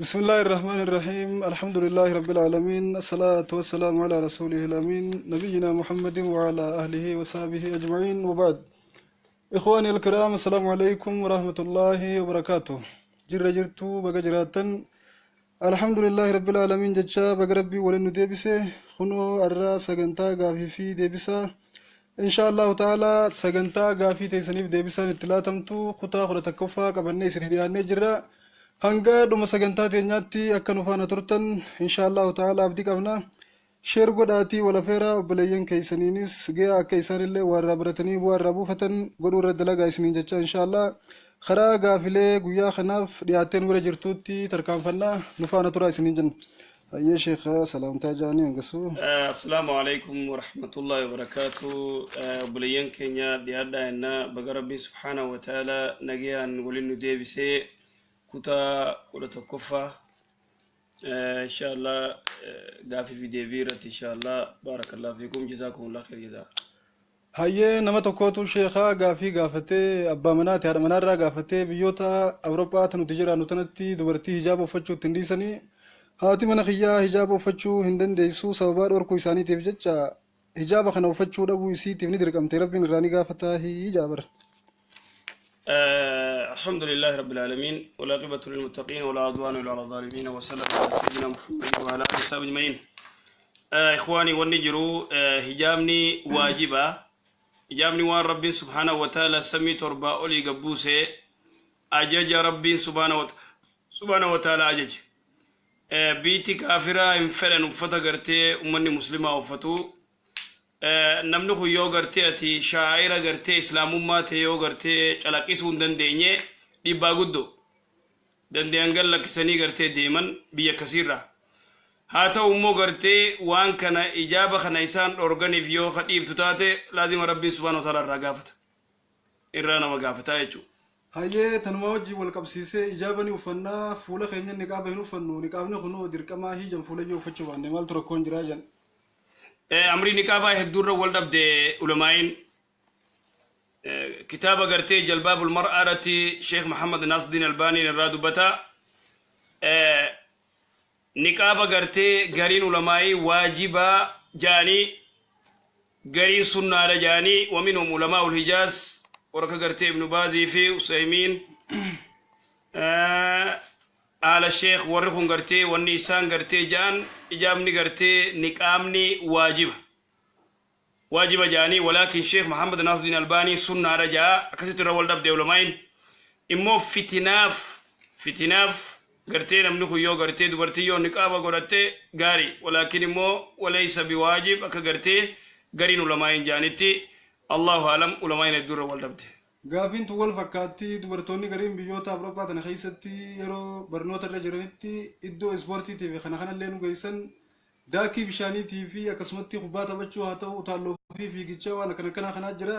بسم الله الرحمن الرحيم، الحمد لله رب العالمين، الصلاة والسلام على رسوله الأمين نبينا محمد وعلى أهله وصحبه أجمعين، وبعد. إخواني الكرام، السلام عليكم ورحمة الله وبركاته. Jirra jirtu? Baga jiraattan. الحمد لله رب العالمين jechaa baga Rabbii waliin nu deebise. Kunoo arraa sagantaa gaafii fi deebisaa, إن شاء الله تعالى, sagantaa gaafii teessaniif deebisaan itti laatamtu kutaa 11ffaa qabannee isin dhiyaannee jirra. Hanga dhuma sagantaa teenyaatti akka nu faana turtan إن شاء الله تعالى abdii qabna. Share godhaatii walafeeraa, obboleeyyan keessaniinis ga'aa, akka isaanillee warraa baratanii bu'aa irraa buufatan godhuu irra dalagaa isiniin jecha. إن شاء الله karaa gaafilee guyyaa kanaaf dhiyaatteen bira jirtuutti tarkaanfannaa, nu faana turaa isiniin jenna. Hayyee sheekha, salaamtaa jaanii hangasuu. السلام عليكم ورحمة الله وبركاته. Obboleeyyan keenya, dhiyaadhaa ennaa. Baga Rabbiin سبحانه وتعالى nagayaan waliin nu deebisee kutaa 11ffaa, إن شاء الله, gaafii fi deebii irratti, إن شاء الله. بارك الله فيكم، جزاكم الله خير جزاء. Hayyee, nama tokkootu sheekaa gaafii gaafatee, abbaa manaati, haadha manaarraa gaafatee. Biyyoota Awurooppaa tan nuti jiraannu tanatti dubartii hijaaba uffachuu ittiin dhiisanii, haati mana kiyyaa hijaaba uffachuu hin dandeessu. Sababaa dhorkuu isaaniitiif jecha hijaaba kana uffachuu dhabuu isiitiif ni dirqamte, Rabbiin irraa ni gaafataa hijaabara? الحمد لله رب العالمين، والعاقبة للمتقين، ولا عدوان إلا على الظالمين، وصلى الله على سيدنا محمد وعلى آله وصحبه أجمعين. إخواني، wanni jiru hijaabni waajiba. Hijaabni waan Rabbiin سبحانه وتعالى samii torbaa olii gabbuuse, ajaja Rabbiin سبحانه وتعالى ajaje. Biitti kaafiraa hin fedhan uffata gartee ummanni muslimaa uffatu. Namni kun yoo gartee ati shaa'ira gartee islaamummaa ta'e yoo gartee calaqqisuu hin dandeenye, dhiibbaa guddoo dandeeyan gan lakkisanii gartee deeman biyya akkasiirraa. Haa ta'u immoo gartee waan kana, ijaaba kana isaan dhorganiif yoo ka dhiiftu taate, laazima Rabbiin سبحانه وتعالى irraa gaafata, irraa nama gaafataa jechuudha. Hayyee, tanuma wajjin wal qabsiisee, ijaaba ni uffannaa, fuula keenya niqaaba hin uffannu. Niqaabni kunoo dirqamaa hijan, fuula yoo uffachuu baanne maaltu rakkoon jiraa jan? Amrii niqaabaa hedduurra wal dhabde ulamaa'iin. Kitaaba gartee Jalbaabul Mar'aa irratti Sheekh Muhammad Naasdiin Albaaniin irraa dubbata. Niqaaba gartee gariin ulamaa'ii waajibaa jaanii, gariin sunnaadha jaanii. ومنهم علماء الحجاز, warra gartee Ibnu Baazii fi Usaymiin, Aala Sheekh. Warri kun gartee wanni isaan gartee ja'an, ijaabni gartee niqaabni waajiba, waajiba jaanii. ولكن Sheekh Muhammad Naasdiin Albaanii sunnaadha ja'a. Akkasitti irra wal dhabde ulamaa'iin. Immoo fitinaaf gartee namni kun yoo gartee dubartii yoo niqaaba godhatte gaari, ولكن immoo وليس بواجب akka gartee gariin ulamaa'iin jaanitti. الله أعلم, ulamaa'iin hedduu irra wal dhabde. Gaafiin tun wal fakkaatti. Dubartoonni gariin biyyoota Awurooppaa tana keessatti yeroo barnoota irra jiranitti iddoo ispoortiitii fi kana kanallee nu geessan, daakii bishaaniitii fi akkasumatti kubbaa taphachuu haa ta'u, utaalloo fi fiigicha, waan akkana akkanaa kanaa jira.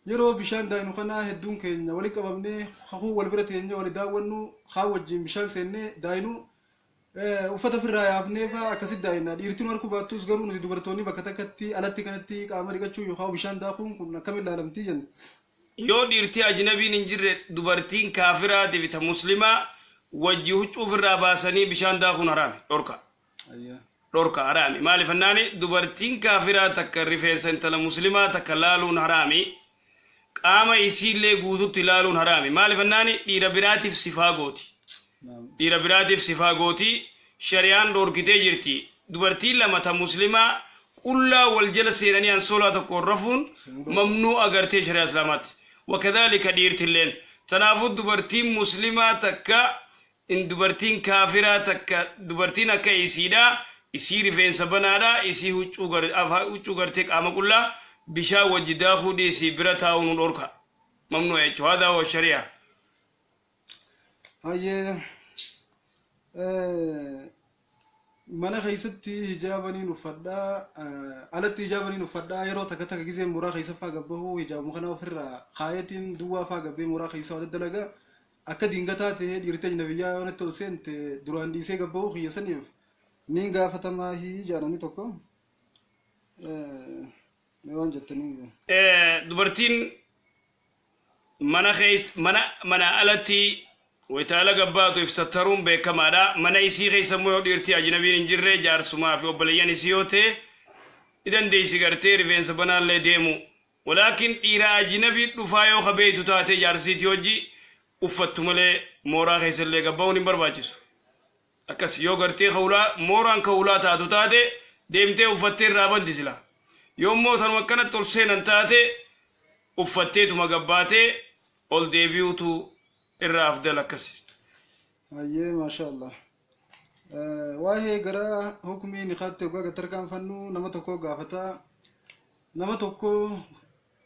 Yeroo bishaan daayinu kanaa hedduun keenya wali qabamnee kakuu wal bira teenyee wali daawwannu, haa wajjin bishaan seennee daayinu, uffata ofirraa yaafnee faa akkasitti daayina. Dhiirtiin harkuu baattus garuu nuti dubartoonni bakka takkatti alatti kanatti qaama dhiqachuu yookaan bishaan daakuun kun akkamiin ilaalamtii jenna? Yoo dhiirtii ajnabiin hin jirre, dubartiin kaafiraatii fi ta muslimaa wajji huccuu ofirraa baasanii bishaan daakuun haraami, dhorka. Dhorka, haraami. Maaliif jennaani, dubartiin kaafiraa takka rifeensa intala muslimaa takka laaluun haraami, qaama isiillee guututti laaluun haraami. Maaliif jennaani, dhiira biraatiif sifaa gooti, dhiira biraatiif sifaa gooti. Shari'aan dhorkitee jirti. Dubartiin lama ta muslimaa qullaa wal jala seenanii ansoolaa tokkoon rafuun ممنوع gartee shari'aa islaamaatti. وكذلك dhiirtilleen. Tanaafuu dubartiin muslimaa takka in dubartiin kaafiraa takka, dubartiin akka isiidha, isii rifeensa banaadha, isii huccuu gartee qaama qullaa bishaan wajji daakuu dhiisii bira taa'uu nu dhorka, ممنوع jechuudha. هذا هو الشريعة. Hayyee, mana keessatti hijaabaniin uffadhaa, alatti hijaabaniin uffadhaa. Yeroo takka takka gizee mooraa keessa faa gabbahu hijaabuma kana ofirraa kaayetiin duwwaa faa gabbee mooraa keessa waa dalaga. Akka diingataa ta'ee dhiirti ajnabiyyaa yoo natti ol seente duraan dhiisee gabbahu kiyya saniif niin gaafatamaa hii jedhanii tokko mee waan jettanii? Dubartiin mana keessa, mana alatti Wayta ala gabbaatu if sattaruun beekamaadha. Mana isii keessa immoo yoo dhiirtii ajnabiin hin jirre, jaarsumaa fi obboleeyyan isii yoo ta'e, ni dandeessi gartee rifeensa banaallee deemu. Walaakin dhiira ajnabii dhufaa yoo kabeeytu taate, jaarsiitii hojii uffattu malee mooraa keessallee gabba'uun hin barbaachisu. Akkas yoo gartee kawulaa mooraan kawulaa taatu taate, deemtee uffattee irraa banti sila. Yoommoo tanuma akkanatti ol seenan taate, uffatteetuma gabbaatee ol deebi'uutu irraa afdal akkasi. Hayyee, maasha Allah. Waa'ee gara hukumii nikaatti hoggaa gad tarkaanfannu, nama tokko gaafata. Nama tokko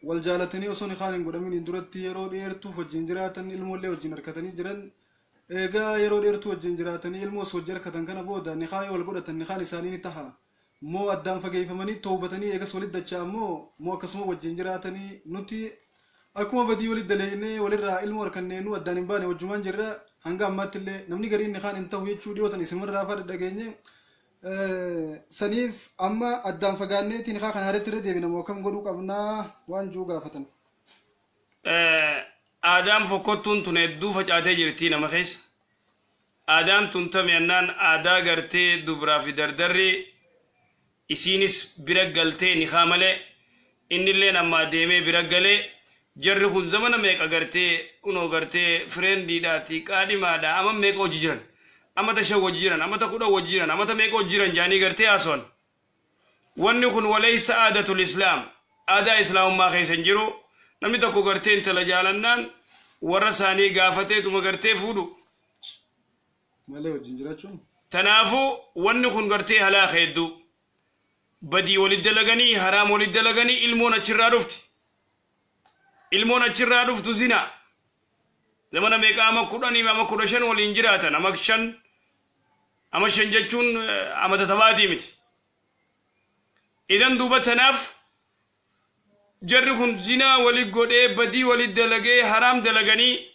wal jaalatanii osoo nikaan hin godhamin duratti yeroo dheertuuf wajjin jiraatan, ilmoollee wajjin harkatanii jiran. Egaa yeroo dheertuu wajjin jiraatanii ilmoo osoo wajjin harkatan kana booda nikaa yoo wal godhatan, nikaan isaanii ni taha moo addaan fageeffamanii toobatanii eegas walitti dachaa moo akkasuma wajjin jiraatanii? Nuti akkuma badii walitti daleeynee walirraa ilmoo harkanneenu addaan hin baane, wajjumaan jirra hanga ammaatti illee. Namni gariin nikaan hin tahu jechuu dhiyootan isimirraa fadha dhageenye. Saniif amma addaan fagaanneeti nikaa kana haaretti irra deebina moo akkam godhuu qabnaa waan jiru gaafatan. Aadaan fokkottuun tun hedduu facaatee jirti nama keessa. Aadaan tun tami annaan aadaa gartee dubraa fi dardarri isiinis bira galtee nikaa malee, innilleen ammaa deemee bira galee, jarri kun zamana meeqa gartee unoo gartee friendiidhaati qaadhimaadha, ama meeqa hojii jiran, amata 5 hojii jiran, amata 10 hojii jiran, amata meeqa hojii jiran jaanii gartee haasawan. Wanni kun walaysa aadatul islaam, aadaa islaamummaa keessa hin jiru. Namni tokko gartee intala jaalannaan warra isaanii gaafateetuma gartee fuudhu malee wajjin jiraachuun. Tanaafuu wanni kun gartee halaaka hedduu, badii walit dalaganii, haraam walit dalaganii, ilmoon achirraa dhufti. Ilmoon achirraa dhuftu zina. Zamana meeqa, ama 10, ama 15 waliin jiraatan, ama 5, ama 5 jechuun amata tabaatii miti. Idan duuba tanaaf jarri kun zinaa walit godhee, badii walit dalagee, haraam dalaganii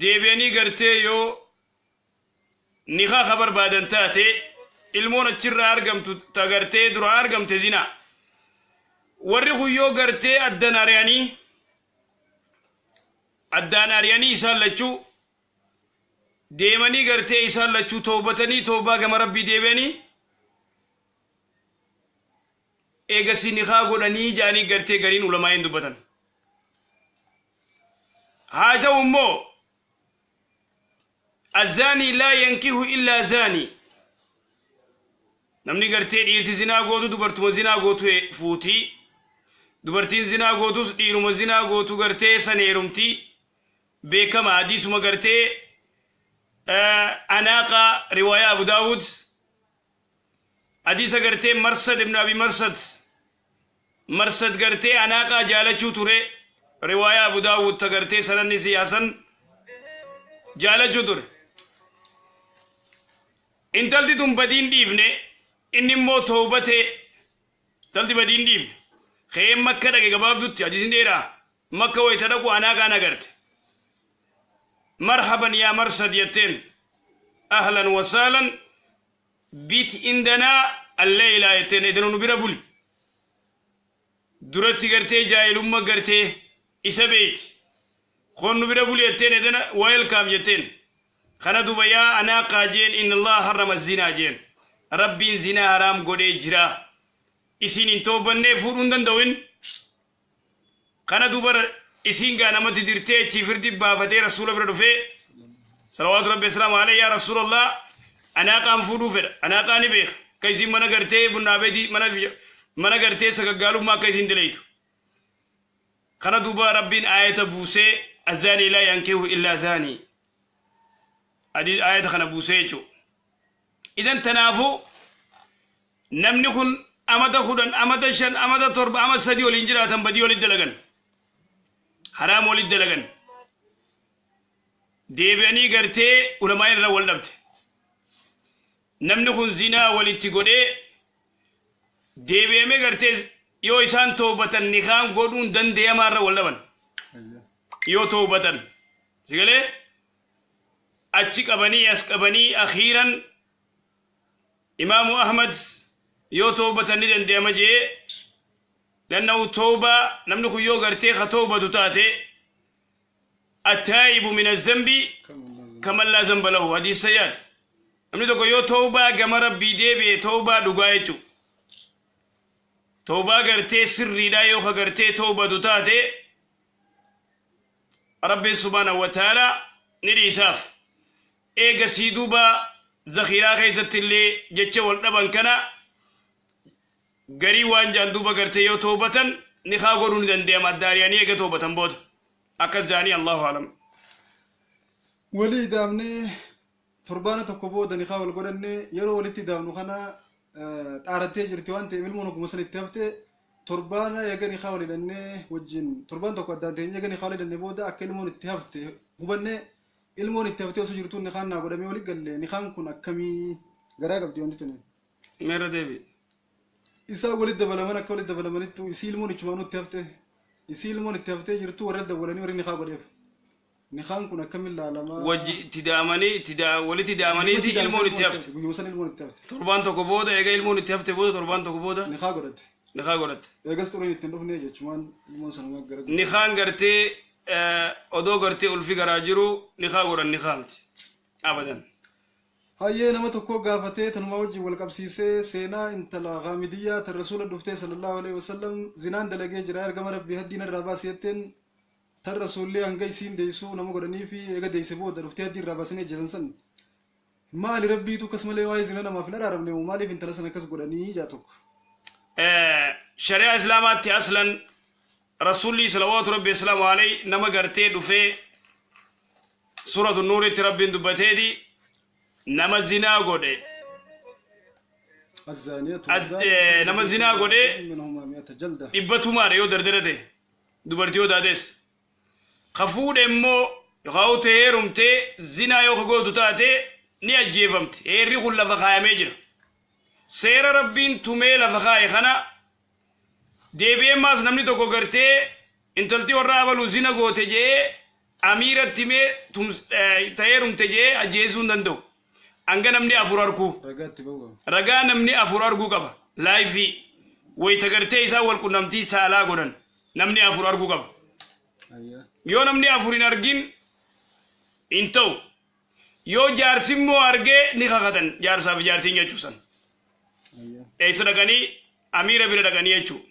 deebi'anii gartee yoo nikaa ka barbaadan taate, ilmoon achirraa argamtu ta gartee dura argamte zinaa. Warri kun yoo gartee addan ari'anii, addaan ari'anii, isaan lachuu deemanii gartee isaan lachuu toobatanii, toobaa gama Rabbii deebi'anii, eegasi nikaa godhanii jaanii gartee gariin ulamaa'in dubbatan. Haa ta'u immoo الزاني لا ينكح إلا زاني. Namni gartee dhiirti zinaa gootu dubartuma zinaa gootu fuutii, dubartiin zinaa gootus dhiiruma zinaa gootu gartee san heerumti. Beekama hadiisuma gartee anaaqa, riwaayaa Abu Daawud, hadiisa gartee Marsad ibn Abi Marsad. Marsad gartee anaaqaa jaalachuu ture. Riwaayaa Abu Daawud ta gartee sananni siyaasan jaalachuu ture. Intalti tun badiin dhiifne, inni immoo toobatee, intalti badiin dhiifne. Ka'een Makka dhaqe. Gabaabdutti hadiisni dheeraa. Makka wayita dhaqu anaaqaan agarte. "مرحبا يا مرصد" jetteen. "أهلا وسهلا، بت عندنا الليلة" jetteen. "Edana nu bira buli." Duratti gartee jaahilummaa gartee isa beeti. "Kon nu bira buli" jetteen. "Edana welcome" jetteen. Kana duba "Yaa anaaqaa" jeen, "إن الله حرم الزنا" jeen. Rabbiin zinaa haraam godhee jira. Isin hin toobannee fuudhuu hin danda'uin. Kana duba isiin gaa namatti dirtee achii firdi baafatee Rasuula bira dhufee, صلوات ربي وسلامه عليه, "Yaa Rasuulallah, anaaqaan fuudhuu fedha." Anaaqaa ni beeka. Akka isiin mana gartee bunnaa beetii mana gartee sagaggaalummaa akka isiin dileeytu. Kana duuba Rabbiin aayata buusee, "الزاني لا ينكح إلا زاني". Aayata kana buusee jechuudha. Idan tanaafuu namni kun amata 10, amata 5, amata 7, amata 3 waliin jiraatan, badii walitti dalagan. Haraam walitti dalagan. Deebi'anii gartee ulamaa irra wal dhabte. Namni kun zinaa walitti godhee deebi'amee gartee yoo isaan toobatan nikaan godhuun dandeeyamaa irra wal dhaban. Yoo toobatan. Sigalee achi qabanii as qabanii, akhiiran Imaamu Ahmad yoo toobatan ni dandeeyama jee. لأنه tooba namni kun yoo gartee ka toobatu taate Attaa'ibu min azzambi kaman laa zamba lahu, hadiis sayyaati. Namni tokko yoo tawbaa gama Rabbii deebi'e, tawbaa dhugaa jechuudha. Tawbaa gartee sirriidhaa yoo ka gartee tawbatu taate, Rabbiin subhaanahu wa ta'ala ni dhiisaaf. Eega sii duuba zakhiiraa keessatti illee jecha wal dhaban kana garii waan jaan duuba gartee yoo tawbatan nikaa godhuu ni danda'ama, addaariyanii eega tawbatan booda. Akkas jaanii, Allahu alam. Walii daamnee torbaana tokko booda nikaa wal godhanne. Yeroo walitti daamnu kana xaarattee jirti waan ta'eef ilmoon oguma san itti hafte. Torbaana eega nikaa wal hidhannee wajjin torbaan tokko addaan teenyee, eega nikaa wal hidhanne booda akka ilmoon itti hafte hubanne. Ilmoon itti haftee osoo jirtuu nikaan naa godhamee wali galle. Nikaan kun akkamii garaa qabdi wanti tuni? Meera deebi. Isaan walitti dabalaman, akka walitti dabalamanittu isii ilmoon ichumaanuu itti hafte, isii ilmoon itti haftee jirtu warra dawwalanii warri nikaa godheef. Nikaan kun akkamiin laalamaa? Wajji itti daamanii itti walitti daamaniiti ilmoon itti hafte. Guyyuma san ilmoon itti hafte. Torbaan tokko booda, eega ilmoon itti hafte booda, torbaan tokko booda nikaa godhatte. Nikaa godhatte. Eegas xuriin ittiin dhufne jechumaan ilmoon sanumaa gara. Nikaan gartee odoo gartee ulfi garaa jiru nikaa godhan nikaa miti. Abadan. Hayyee, nama tokko gaafatee tanumaa wajjin wal qabsiisee, seenaa intala Ghaamidiyyaa tan Rasuula dhuftee sallallahu alaihi wasallam zinaan dalagee jira, ergama Rabbii haddiin irraa baasi jetteen, tan Rasuulli hanga isiin deessuu nama godhanii fi eega deesse booda dhuftee haddii irraa baasanii ajjeesan san, maali Rabbiitu akkas malee waa'ee zina namaaf hin araaramne moo maaliif intala sana akkas godhanii jaa tokko? Shari'aa Islaamaatti aslan Rasuulli salawaatu Rabbi wasalaamu alayhi nama gartee dhufee, Suuratu Nuuritti Rabbiin dubbateeti, nama zinaa godhe nama zinaa godhe 100 tumaadha yoo dardara ta'e, dubartii yoo taates. Ka fuudhe immoo yookaan ta'e heerumtee zinaa yoo ka gootu taate ni ajjeefamti. Heerri kun lafa kaayamee jira. Seera Rabbiin tumee lafa kaaye kana deebi'ee maas namni tokko gartee intalti warra abaluu zina goote jee amiiratti himee ta heerumte jee ajjeesuu hin danda'u. Hanga namni afur arguu. Ragaa namni afur arguu qaba. Laayifii wayita gartee isaan wal qunnamtii saalaa godhan namni afur arguu qaba. Yoo namni afur hin argin hin ta'u. Yoo jaarsi immoo argee ni kakatan, jaarsaa fi jaartiin jechuusan. Eessa dhaqanii? Amiira bira dhaqanii jechuudha.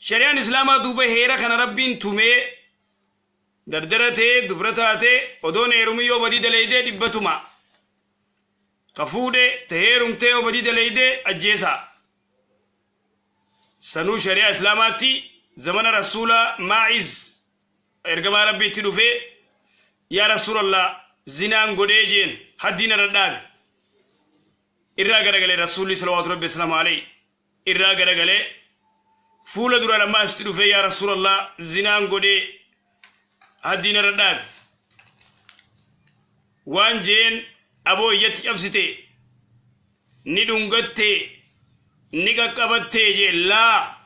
Shari'aan Islaamaa duuba heera kana Rabbiin tumee, dardara ta'ee dubra taatee odoon heerumii yoo badii daleeydee 100 tuma. Ka fuudhe ta heerumtee yoo badii daleeydee ajjeesaa. Sanuu shari'aa Islaamaatti zamana Rasuula Maa'iz ergamaa Rabbiitti dhufee, "Yaa Rasuulallah, zinaan godhee," jeen, "haddiin irra dhaabe." Irraa garagalee Rasuulli salawaatu Rabbi wasalaamu alayhi irraa garagalee. Fuula duraan ammaa asitti dhufee, "Yaa Rasuulallah, zinaan godhee, haddiin irra dhaabe." Waan jeen, "Aboo, iyyatti cabsite, ni dhungatte, ni qaqqabatte?" jee. "Laa,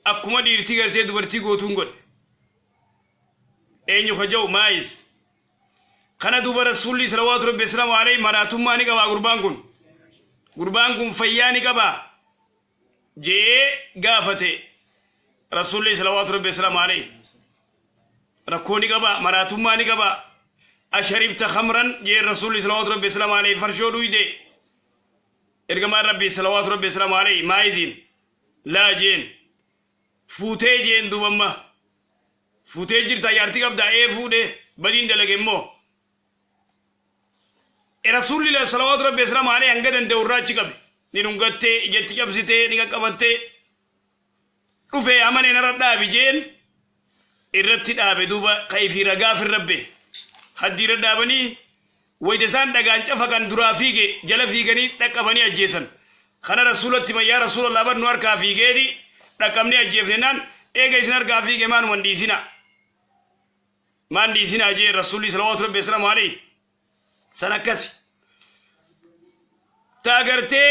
akkuma dhiirtii gartee dubartii gootuun godhe." Eenyu ka jedhu? Maayis kana. Duuba Rasuulli salawaatu Rabbi wasalaamu alayhi maraatummaa ni qabaa, gurbaan kun fayyaa ni qabaa jee gaafate. Rasuulli salawaatu Rabbi wasalaamu alayhi rakkoo ni qabaa, maraatummaa ni qabaa? "Asharibta khamran?" jee Rasuulli salawaatu Rabbi wasalaamu alayhi. "Farshoo dhuyde?" Ergamaan Rabbi salawaatu Rabbi wasalaamu alayhi Maayiziin "Laa" jeen. "Fuutee?" jeen. Duubamma "Fuutee jirta, jaartii qabdaa?" "Ee, fuudhe, badiin dalage immoo." Rasuulli salawaatu Rabbi wasalaamu alayhi hanga danda'u irraa achi qabe. Ni dhungattee, ijatti cabsitee, ni qaqqabattee dhufee amane narra dhaabi jeen. Irratti dhaabe. Duuba ka'ifii ragaa firrabbe haddii irra dhaabanii, wayita isaan dhagaan cafaqan duraa fiige, jala fiiganii dhaqqabanii ajjeesan. Kana Rasuulatti himan. "Yaa Rasuulallah, bar nu harkaa fiigeeti dhaqqabnee ajjeefnennaan." "Eega isin harkaa fiige maanuman dhiisina, maan dhiisinaa?" jee Rasuulli salawaatu Rabbi wasalaamu alayhi. San akkasi ta agartee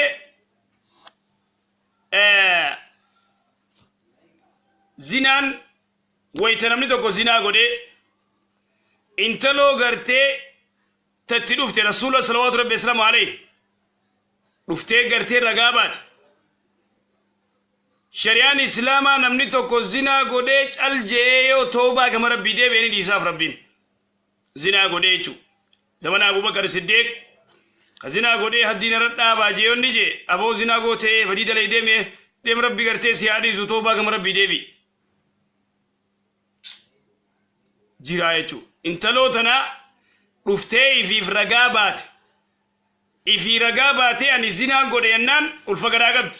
zinaan, wayita namni tokko zinaa godhee intaloo gartee tatti dhufte Rasuula salawaatu Rabbi wasalaamu alayhi dhuftee gartee ragaa baate. Shari'aan Islaamaa namni tokko zinaa godhee cal je'ee yoo toobaa gama Rabbii deebi'e ni dhiisaaf Rabbiin. Zinaa godhee jechuudha. Zamana Abubakar Siddiq ka zinaa godhee haddiin irra dhaabaa jee yoonni jee aboo zinaa gootee badii dalay deemee deem Rabbi gartee si haa dhiisu toobaa gama Rabbii deebi'i. Jiraa jechuudha. Intaloo tana dhuftee ifiif ragaa baate. Ifii ragaa baatee ani zinaan godhe jennaan ulfa garaa qabdi.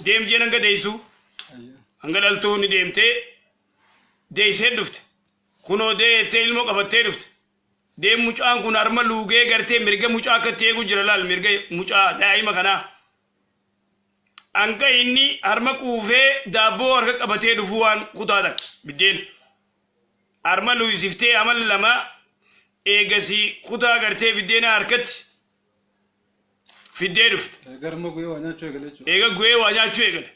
Deem jeen hanga deessu. Hanga dhaltuu ni deemtee deessee dhufte. Kunoo deettee ilmoo qabattee dhufte. Deem mucaan kun harma luugee gartee mirga mucaa akkatti eegu jira laal mirga mucaa daa'ima kanaa. Hanga inni harma quufee daabboo harka qabatee dhufu waan kutaa takka biddeen. Harma luuyisiftee amal lama eegasii kutaa gartee biddeena harkatti fiddee dhufte. Garma guyyaa waa nyaachuu eegale jechuudha. Eega guyyaa waa nyaachuu eegale.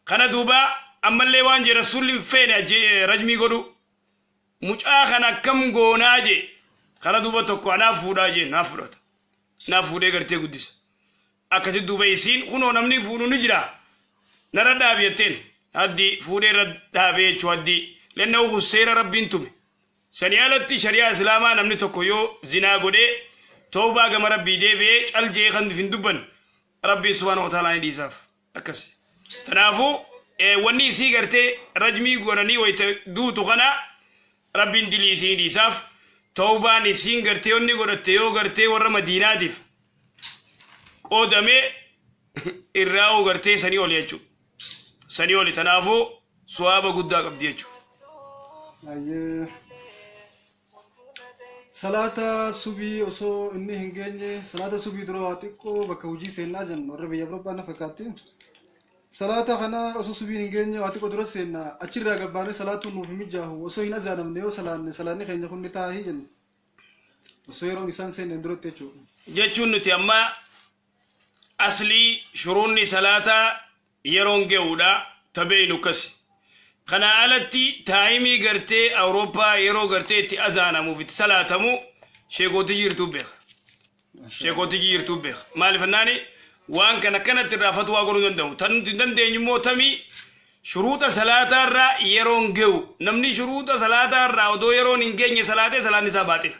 Kana duuba ammallee waan jee rasuulli hin feene rajmii godhu. Mucaa kana akkam goonaa jee. Kana duuba tokko anaaf fuudhaa jee naaf fudhata. Naaf fuudhee gartee guddisa. Akkasi duuba isiin kunoo namni fuudhu ni jira. Narra dhaabi jetteen. Haddi fuudhee irra dhaabee jechuu haddi. Lenna kun seera Rabbiin tume. Sanii alatti shari'aa Islaamaa namni tokko yoo zinaa godhee toobaa gama Rabbii deebi'ee cal jee kan hin dubbanne Rabbiin subhaanahu wa ta'aalaa ni dhiisaaf. Akkas. Kanaafuu wanni isii gartee rajmii godhanii wayita duutu kana Rabbiin dilii isii ni dhiisaaf. Toobaan isiin gartee onni godhatte yoo gartee warra Madiinaatiif qoodamee irraa gartee sanii oli jechuudha. Sanii oli kanaafuu suwaaba guddaa qabdi jechuudha. Salaata subii osoo inni hin geenye salaata subii dura waa xiqqoo bakka hojii seennaa jennu warra biyya Awurooppaa na fakkaatti. Salaata kana osoo subiin hin geenye waa xiqqoo dura seennaa achirraa gabbaanee salaatuun nuuf hin mijaahu osoo hin azaanamne yoo salaanne salaanni keenya kun ni taahii jennu. Osoo yeroon isaan seenneen duratti jechuudha. Jechuun nuti amma aslii shuruunni salaataa yeroon ga'uudha tabeeynu akkasi. Kana alatti taayimii gartee Awurooppaa yeroo gartee itti azaanamuuf itti salaatamu sheekootii jirtuu beeka. Sheekootii jirtuu beeka. Maaliif jennaani waan kana kanatti irraa fatwaa godhuu danda'u. Tan nuti hin dandeenyu immoo tamii shuruuxa salaataa irraa yeroon ga'u. Namni shuruuxa salaataa irraa odoo yeroon hin geenye salaatee salaanni isaa baaxila.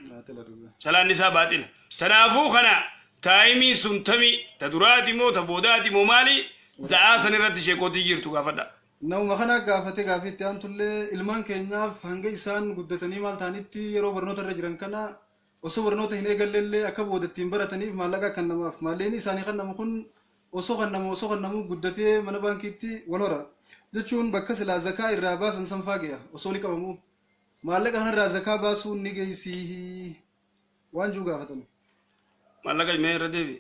Salaanni isaa baaxila. Kanaafuu kana taayimii sun tamii ta duraati moo ta boodaati moo maali za'aa san irratti sheekootii jirtu gaafadha. Nama kana gaafate gaafii itti aantullee ilmaan keenyaaf hanga isaan guddatanii maal ta'anitti yeroo barnoota irra jiran kana osoo barnoota hin eegalleellee akka booda ittiin barataniif maallaqa kan namaaf maallaqni isaanii kan namu kun osoo kan namu osoo kan namu guddatee mana baankiitti wal hora jechuun bakka silaa zakaa irraa baasan san faageya osoo li qabamu maallaqa kanarraa zakaa baasuun ni geessii waan jiru gaafatan. Maallaqa mee irra deebi.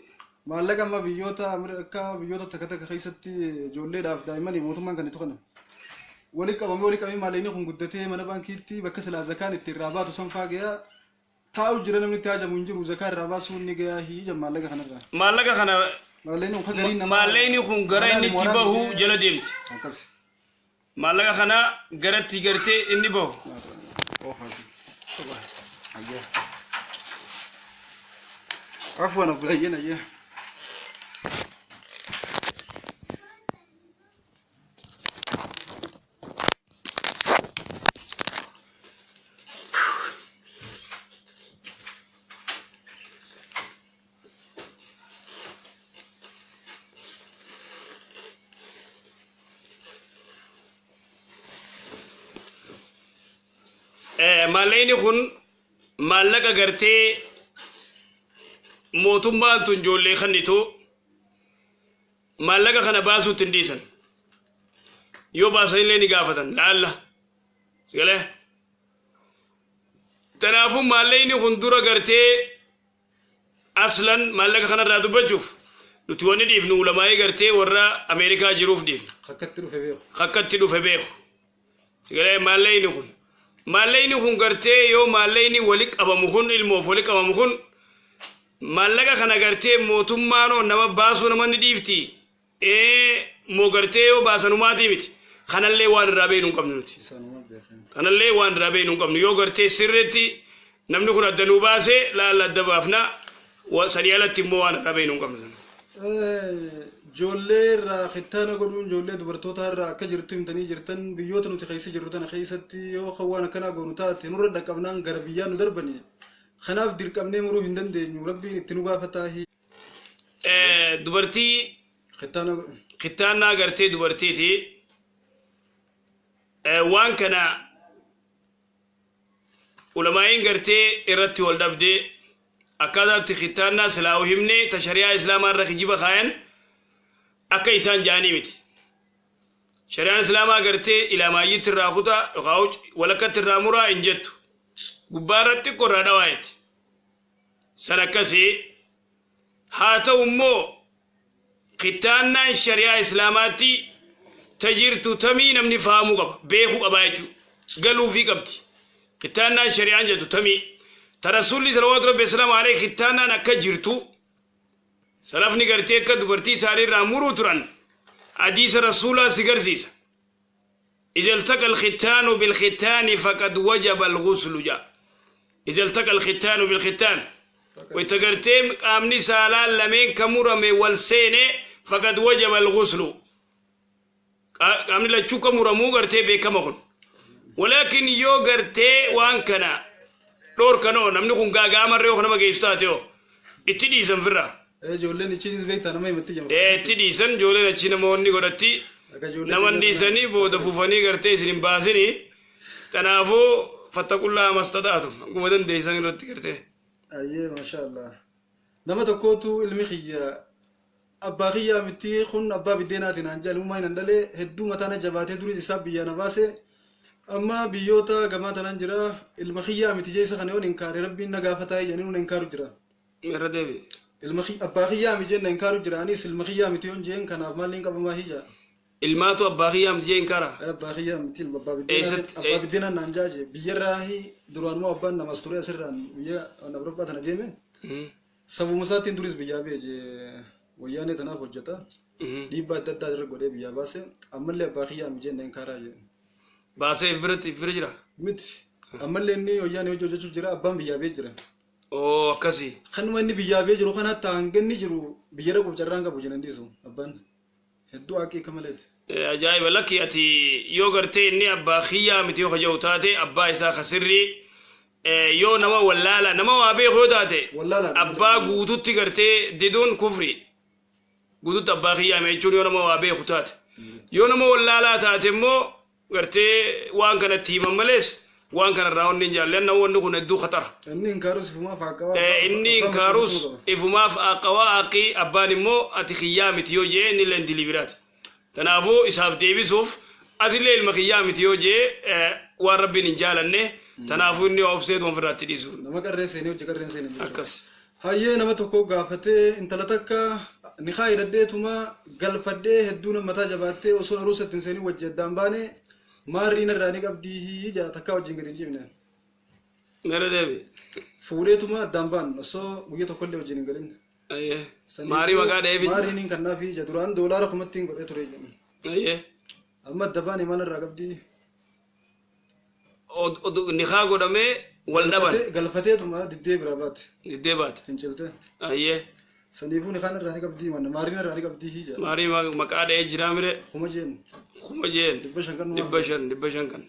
Maallaqa amma biyyoota akka biyyoota takka takka keessatti ijoolleedhaaf daa'immanii mootummaan kan itti kennan. Wali qabamee wali qabamee maallaqni kun guddatee mana baankiitti bakka silaa zakaan itti irraa baatu san faageya taa'u jira namni itti hajamu hin jiru zakaa irraa baasuun ni gayaa hiija maallaqa kanarraa. Maallaqa kana Maallaqni kun gariin namaa. Maallaqni kun gara inni itti bahu jala deemti. Akkas. Maallaqa kana garatti gartee inni bahu. Afwan abbulayyen ayyaa. Maallaqni kun maallaqa gartee mootummaan tun ijoollee kennitu maallaqa kana baasuutti hin dhiisan. Yoo baasanillee ni gaafatan laalla. Sigalee. Kanaafuu maallaqni kun dura gartee aslan maallaqa kanarraa dubbachuuf nuti wanni dhiifnu ulamaa'ii gartee warra Ameerikaa jiruuf dhiifna. Akkatti dhufe beeku. Akkatti dhufe beeku. Sigalee maallaqni kun. Maallaqni kun gartee yoo maallaqni wali qabamu kun ilmoof wali qabamu kun maallaqa kana gartee mootummaanoo nama baasuu nama ni dhiifti. Moo gartee yoo baasanumaatii miti. Kanallee waan irraa beeknu hin qabnu nuti. Kanallee waan irraa beeknu hin qabnu yoo gartee sirriitti namni kun adda nuu baasee laalla adda baafna sanii alatti immoo waan irraa beeknu hin qabnu. Ijoollee irraa kittaana godhuun ijoollee dubartoota irraa akka jirtu himtanii jirtan biyyoota nuti keessa jirru tana keessatti yoo waan akkanaa goonu taate nurra dhaqqabnaan gara biyyaa nu darbani. Kanaaf dirqamnee muruu hin dandeenyu rabbiin itti nu gaafataa. Dubartii Kittaana godhu. Kittaannaa gartee dubartiiti. Waan kana ulamaa'iin gartee irratti wal dhabdee akkaataatti kittaannaa silaa himne ta shari'aa islaamaa irra kijiba kaayan akka isaan ja'anii miti. Shari'aan islaamaa gartee ilaamaayyitti irraa kutaa yookaan walakkatti irraa muraa hin jettu. Gubbaa irratti xiqqoo irraa dhawaa jetti. San akkasii haa ta'u immoo kittaannaan shari'aa islaamaatti ta jirtu tamii namni fahamuu qaba beekuu qaba jechuudha. Galuufii qabdi. Kittaannaan shari'aan jettu tamii. Ta rasuulli salawaatu rabbi wasalaamu alayhi kittaannaan akka jirtu salafni gartee akka dubartii isaanii irraa muruu turan hadiisa rasuulaa si garsiisa. إذا التقى الختان بالختان فقد وجب الغسل جاء. إذا التقى الختان بالختان ويتقرتيم قامني سالان لمن كمرمي والسيني فقد وجب الغسل. قامني لچو كمرمو غرتي بكمخن. ولكن يو غرتي وان كنا دور كانو نمني كون غاغا مريو خنما گيستاتيو itti dhiisan firra. Ijoolleen ichiinis beektaa nama himatti jama. Itti dhiisan ijoolleen achi namoonni godhatti naman dhiisanii booda fufanii gartee isin hin baasinii. Kanaafuu fattaqullaa mastataatu akkuma dandeessan irratti gartee. Ayyee maashaallah. Nama tokkootu ilmi kiyya abbaa kiyyaa miti kun abbaa biddeenaatiin naan jaalummaa hin dhalee hedduu mataan jabaatee durii isaa biyyaa na baase. Amma biyyoota gamaa tanaan jira ilma kiyyaa miti jeessa kana yoon hin kaare rabbiin na gaafataa jedhanii nun hin kaaru jira. Irra deebi. Ilma abbaa kiyyaa miti jeen hin kaaru jira anis ilma kiyyaa miti yoon jeen kanaaf maaliin qabamaa hija. Ilmaatu abbaa kiyyaa miti jeen kaara. Abbaa kiyyaa miti ilma abbaa biddeenaatiin abbaa biddeenaan naan jaaje biyyarraa duraanuma abbaan namas ture asirraan biyya Awurooppaa tana deeme. Sabuma isaatiin duris biyyaa beeje wayyaanee tanaaf hojjeta. Dhiibbaa adda addaa irra godhee biyyaa baase ammallee abbaa kiyyaa miti jeen hin kaaraa jedhe. Baasee biratti bira jira. Miti ammallee inni wayyaanee hojii hojjechuu jira abbaan biyyaa bee jira. Oo akkasii. Kanuma inni biyyaa bee jiru kana hatta hanga inni jiru biyya dhaquuf carraan qabu jedhan dhiisu abbaan hedduu haqiiqa maleeti. Ajaa'iba lakki ati yoo gartee inni abbaa kiyyaa miti yoo kaja'u taate abbaa isaa kasirrii yoo nama wallaala nama waa beeku yoo taate abbaa guututti gartee diduun kufri guututti abbaa kiyyaa jechuun yoo nama waa beeku taate yoo nama wallaalaa taate immoo gartee waan kanatti himan malees waan kanarraa wanni hin jaallanna wanni kun hedduu khatara. Inni inkaarus ifumaaf haaqawaa. Inni inkaarus ifumaaf haaqawaa haqii abbaan immoo ati kiyyaa miti yoo jee inni illee dilii biraati. Kanaafuu isaaf deebisuuf atillee ilma kiyyaa miti yoo jee waan rabbiin hin jaalanne kanaafuu inni obseetu ofirraatti dhiisu. Nama qarree seenee hojii qarreen seenee jechuudha. Akkas. Hayyee nama tokko gaafatee intala takka nikaa hidhadheetuma galfadhee hedduu nama mataa jabaattee osoo aruusa ittiin seenii wajji addaan baane maarriin irraa ni qabdii jaa takka wajjin gadi hin ciifne. Mere deebi. Fuudheetuma addaan baan osoo guyya tokkollee wajjin hin galin. Maarii maqaa dheebi. Maariin hin kannaafi ija duraan doolaara kumattiin godhee ture jedhu. Amma adda baane maal irraa qabdii? Nikaa godhamee wal dhaban. Galfateetuma diddee biraa baate. Diddee baate. Fincilte. Saniifuu nikaan irraa ni qabdii manna maariin irraa ni qabdii hija. Maarii maqaa dhahee jiraa mire. Kuma jeen. Kuma jeen. 500 kan. 500 kan.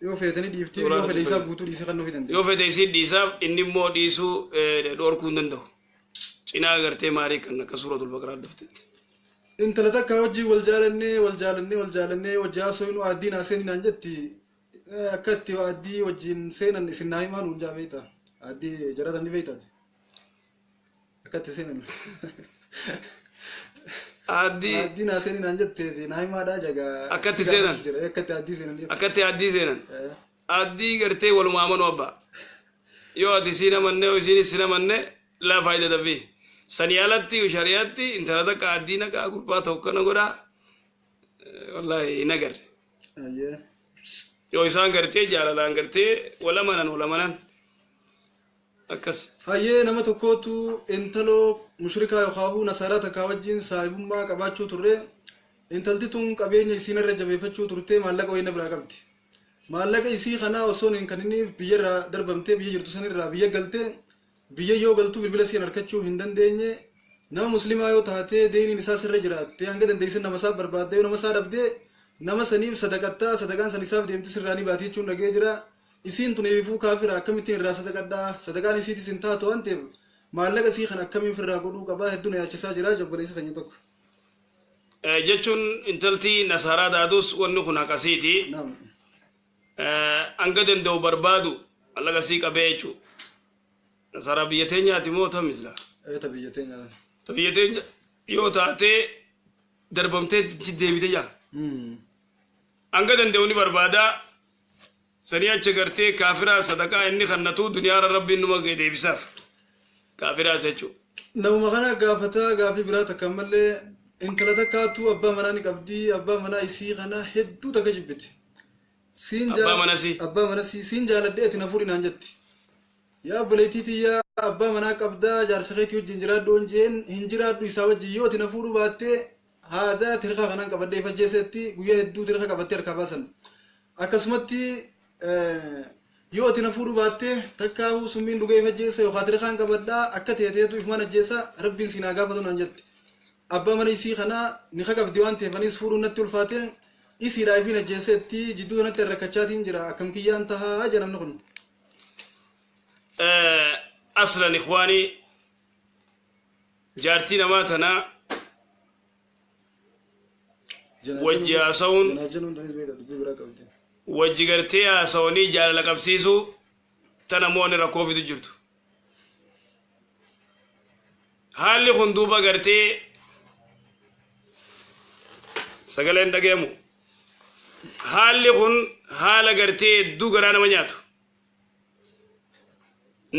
Yoo feetanii dhiiftii yoo fedhe isaa guutuu dhiisee kan nuuf danda'u. Yoo fedhe isii dhiisaa inni immoo dhiisuu dhorkuu hin danda'u. Cinaa gartee maarii kan akka suuratul baqaraa dhufteetti. Intala takka wajjin wal jaalannee wal jaalannee wal jaalannee wajji haasofnu addii naa seenii naan jetti akka itti addii wajjin seenan isin naa himaa nuun jaa beekta. Addii jaratan ni beektaati. Akka itti seenan. Addii. Addii naa seenii naan jette naa himaadhaa jagaa. Akka itti seenan. Akka itti addii seenan. Akka itti addii seenan. Addii gartee walumaa amanuu abbaa. Yoo ati siin amanne yoo isiinis siin amanne laa faayidaa dabbii. Sanii alatti shari'aatti intala takka addii naqaa gurbaa tokko na godhaa. Wallaahi hin agarre. Yoo isaan gartee jaalalaan gartee wal amanan wal amanan. Akkas. Hayyee nama tokkootu intaloo mushrikaa yookaan nasaaraa takkaa wajjin saahibummaa qabaachuu turre intalti tun qabeenya isiin irra jabeeffachuu turte maallaqa wayina biraa qabdi. Maallaqa isii kanaa osoo hin kanniniif biyyarraa darbamtee biyya jirtu sanirraa biyya galtee biyya yoo galtuu bilbila isiin harkachuu hin dandeenye Nama muslimaa yoo taate deeniin isaa sirra jiraatte hanga dandeessan nama isaa barbaadde yoo nama isaa dhabde nama saniif sadaqattaa sadaqaan san isaaf deemti sirraa ni baati jechuun dhagee jira. Isiin tun eebifuu kaafira akkamittiin irraa sadaqadhaa sadaqaan isiitis hin taatu waan ta'eef maallaqa isii kan akkamiin ofirraa godhuu qabaa hedduu na yaachisaa jira obboleessa keenya tokko. Jechuun intalti nasaaraa taatus wanni kun haqasiiti. Naam. Hanga danda'u barbaadu maallaqa sii qabee jechuudha. Nasaaraa biyya teenyaati moo ta'u misla? Ta biyya teenya. Ta biyya teenya yoo taate darbamtee deebite jaa. Hanga danda'u ni barbaada. Sanii achi gartee kaafiraa sadaqaa inni kannatu duniyaarra rabbiin numa deebisaaf. Kaafiraas jechuudha. Namuma kana gaafataa gaafii biraa takka ammallee intala takkaatu abbaa manaa ni qabdi abbaa manaa isii kana hedduu takka jibbiti. Siin Abbaa manasii. Abbaa manasii siin jaaladhee ati na fuudhi naan jetti. Yaa obboleettii tiyyaa abbaa manaa qabdaa jaarsa keetii wajjin jiraadhu on jeen hin jiraadhu isaa wajjin yoo ati na fuudhuu baattee haada tirkaa kanaan qabadhee ifajjeesetti guyyaa hedduu tirka qabattee harkaa baasan. Akkasumatti yoo ati na fuudhuu baatte takkaahuu summiin dhugee ifajjeessa yookaan tirkaan qabadhaa akka teeteetu ifumaan ajjeessa rabbiin siinaa gaafatu naan jetti. Abbaa mana isii kanaa ni qabdi waan ta'eef anis fuudhuun natti ulfaate isiidhaa ifiin ajjeesseetti jidduu kanatti rakkachaatiin jira akkam kiyyaan tahaa jedha namni kun. Aslan ikhwaanii jaartii namaa tanaa Wajji haasa'uun- Janaajanuun tanis beekta dubbii biraa qabdi. Wajji gartee haasawanii jaalala qabsiisuu tana moonni rakkoo fidu jirtu. Haalli kun duuba gartee sagaleen dhagayamu. Haalli kun haala gartee hedduu garaa nama nyaatu.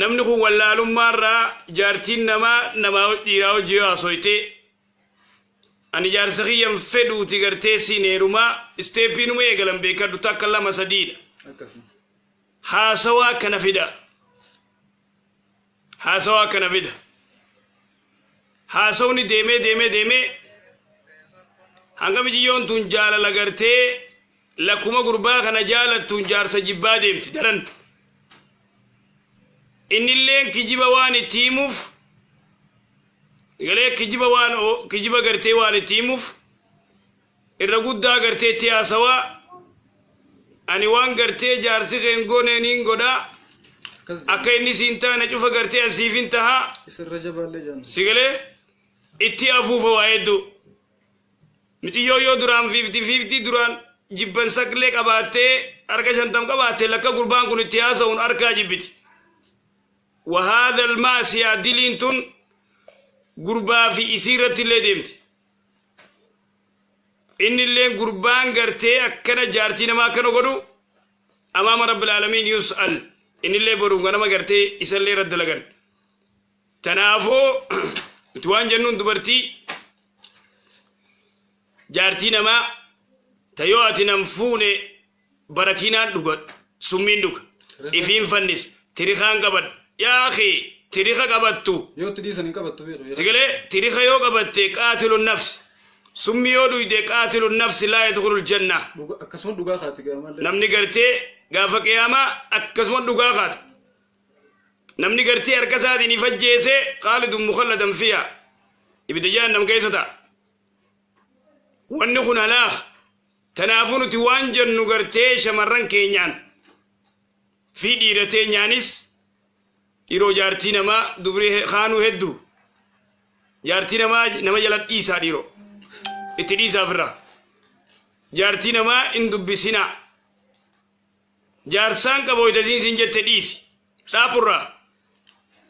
Namni kun wallaalummaarraa jaartiin namaa namaa dhiiraa hojii yoo haasoyte ani jaarsa kiyyan fedhuuti gartee siin heerumaa isteeppiinuma eegalan beekadhu takka lama sadiidha. Akkasuma. Haasawaa kana fida. Haasawaa kana fida. Haasawni deemee deemee deemee hanga mijiyyoon tun jaalala gartee lakkuma gurbaa kana jaalattuun jaarsa jibbaa deemti daran. Innilleen kijiba waan itti himuuf galee kijiba waan kijiba gartee waan itti himuuf irra guddaa gartee itti haasawaa ani waan gartee jaarsi keen goone niin godhaa Akkas akka inni siin taane cufa gartee asiif hin tahaa isirra jabaallee jaan. Si galee itti afuufa waa hedduu. Miciyyoo yoo duraan 50-50 duraan jibban saqlee qabaattee harka 50 qabaattee lakka gurbaan kun itti haasa'uun harkaa jibbiti. وهذا الماسيا دلين تن gurbaa fi isii irratti illee deemti. Inni illee gurbaan gartee akkana jaartii namaa akkana godhu amaama rabbil aalamiin yus'al inni illee boru ganama gartee isallee irratti dalagan. Tanaafuu nuti waan jennuun dubartii jaartii namaa ta yoo ati nan fuune barakiinaan dhuga summiin dhuga ifiin fannis tirikaan qabadhu yaa akhi tirika qabattu. Yoo itti dhiisan hin qabattu beeku. Sigalee tirika yoo qabatte qaatilu nafsi summi yoo dhuyde qaatilu nafsi laa yadkhulul janna. Akkasuma dhugaa kaati gaamaallee. Namni gartee gaafa qiyaamaa akkasuma dhugaa kaata. Namni gartee harka isaatiin ifajjeese khaalidun mukhalladan fiha ibidda jahannam keessa ta'a. Wanni kun halaak tanaafuu nuti waan jennu gartee shamarran keenyaan fi dhiira teenyaanis dhiiroo jaartii namaa dubrii kaanuu hedduu jaartii namaa nama jala dhiisaa dhiiroo itti dhiisaa ofirraa jaartii namaa hin dubbisinaa jaarsaan qaboo itasiin siin jette dhiisi dhaapurraa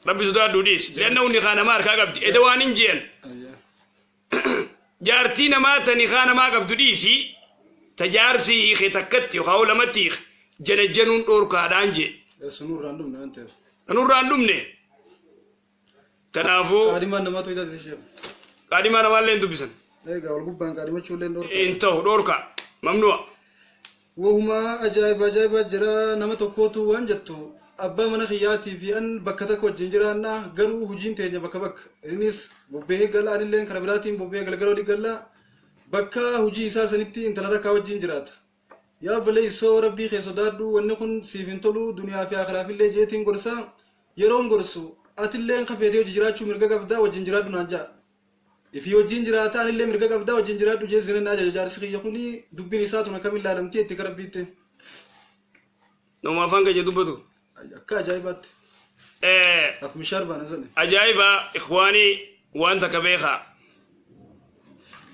rabbi sodaadhuu dhiisi leanna hunni kaa namaa harkaa qabdi eda waan hin je'an jaartii namaa tani kaa namaa qabdu dhiisi ta jaarsi hiike takkatti yookaan lamatti hiike janajjanuun dhoorkaadhaan jee. Sunurraan dhumne waan ta'eef. Kanurraan dhumne. Kanaafuu Qaadimaan namaatu hidhate ishee. Qaadimaa namaallee hin dubbisan. Egaa wal gubbaan qaadhimachuu illee dhoorka. Hin ta'u dhoorka mamnu'a. Wahumaa ajaa'iba ajaa'iba jira nama tokkootu waan jettu abbaa mana kiyyaatii fi an bakka takka wajjin jiraanna garuu hojiin teenya bakka bakka innis bobbee gala anillee karaa biraatiin bobbee galgala olii gala bakka hojii isaa sanitti intala takkaa wajjin jiraata. Yaa obboleessoo rabbii kee sodaadhu wanni kun siif hin tolu duniyaa fi akiraaf illee jeetiin gorsa yeroon gorsu atillee kafeetee hojii jiraachuu mirga qabdaa wajjin jiraadhu naan ja'a. Ifii wajjin jiraata anillee mirga qabdaa wajjin jiraadhu jee zina ajaja jaarsi kiyya kuni dubbiin isaa tun akkamiin ilaalamti itti gara rabbiitti. Nama afaan keenya dubbatu. Akka ajaa'ibaatti. Afmishaar baana sana. Ajaa'iba ikhwaanii, waan takka beekaa.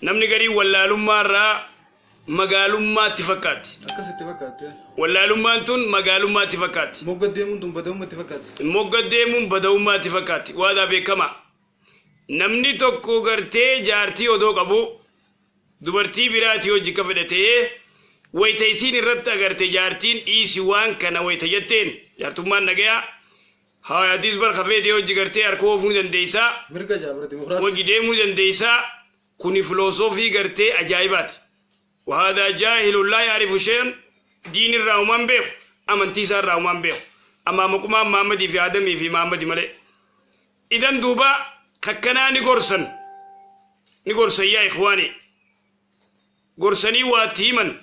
Namni garii wallaalummaa irraa magaalummaatti fakkaatti. Akkasitti fakkaatti. Wallaalummaan tun magaalummaatti fakkaatti. Mogga deemuun tun bada'ummaatti fakkaatti. Mogga deemuun bada'ummaatti fakkaatti. Waadaa beekama. Namni tokko gartee jaartii odoo qabu dubartii biraatii hojii ka fedhatee wayita isiin irratti agarte jaartiin dhiisi waan kana wayita jetteen jaartummaan nagayaa hawaatiis bar kafeetee hojii gartee harka oofuu ni dandeessaa. Mirga jaabira dimokiraasii. Hojii deemuu dandeessaa. Kuni filosoofii gartee ajaa'ibaati. وهذا جاهل لا يعرف شيئا دين الراومان بيخ أمن تيسا الراومان بيخ أما مقوما محمد في آدمي في محمد ملي إذن دوبا ككنا نقرسن نقرسن يا إخواني قرسني واتيما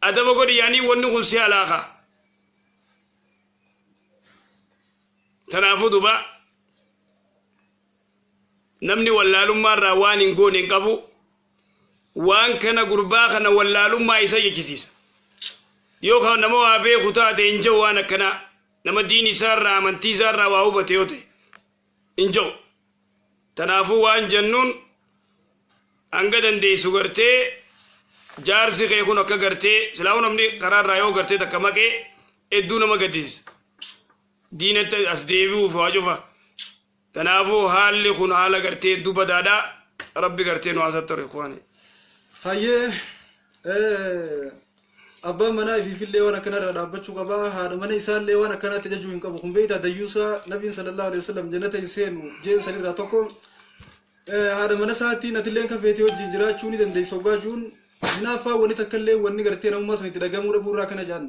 أدب قد يعني ونقل سيالاخا تنافو دوبا نمني واللالما الروان نقول نقبو waan kana gurbaa kana wallaalummaa isa jechisiisa. Yoo kan nama waa beeku taate hin jiru waan akkanaa nama diin isaarraa amantii isaarraa waa hubate yoo ta'e hin jiru. Tanaafuu waan jennuun hanga dandeessu gartee jaarsi kee kun akka gartee silaa'uu namni karaarraa yoo gartee takka maqee hedduu nama gaddisiisa. Diinatti as deebi'uuf waa cufa. Tanaafuu haalli kun haala gartee hedduu badaadhaa rabbi gartee nu haasatti ikhwaani. Hayyee abbaan manaa ifiifillee waan akkanarraa dhaabbachuu qabaa haadha mana isaallee waan akkanaatti jajuu hin qabu kun beektaa dayyuusaa nabiin sallallahu alaihi wasallam jannata hin seenu jeen sanirraa tokko haadha mana isaatiin atilleen kan feetee wajjin jiraachuu ni dandeessa hoggaa jiruun hinaaffaa wanni takkallee wanni gartee namummaa san itti dhagamuu dhabuurraa kana jaan.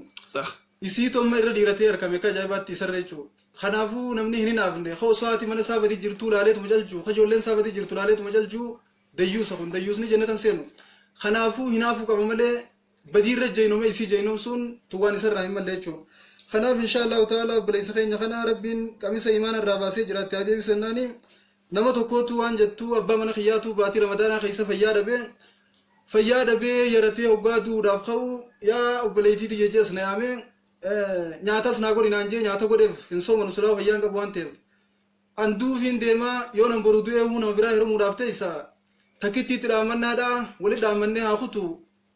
Isii tomma irra dhiiratee argame akka ajaa'ibaatti isarra jechuudha. Kanaafuu namni hin hinaafne osoo haati mana isaa badii jirtuu laaleetuma jalchuu ijoolleen isaa badii jirtu laaleetuma jalchuu dayyuusa kun dayyuusni jannatan seenu. Kanaafuu hinaafuu qaba malee badiirra jeenome isii jeenomsuun tuwaan isarraa hin malle jechuudha. Kanaaf insha Allahu ta'ala obboleessa keenya kana rabbiin qamisa imaana irraa baasee jiraatte haa deebisu jennaani nama tokkootu waan jettu abbaa mana kiyyaatu baatii ramadaanaa keessa fayyaa dhabee yaratee hoggaa du'uudhaaf ka'u yaa obboleettii tiyya jees na yaame nyaatas naa godhi naan jee nyaata godheef hin soomanu silaa fayyaan qabu waan ta'eef. An duufiin deemaa yoo nan boru du'ee nama biraa hirmuudhaaf ta'isa takkitti itti dhaammannaadha walitti dhaammannee haa kutu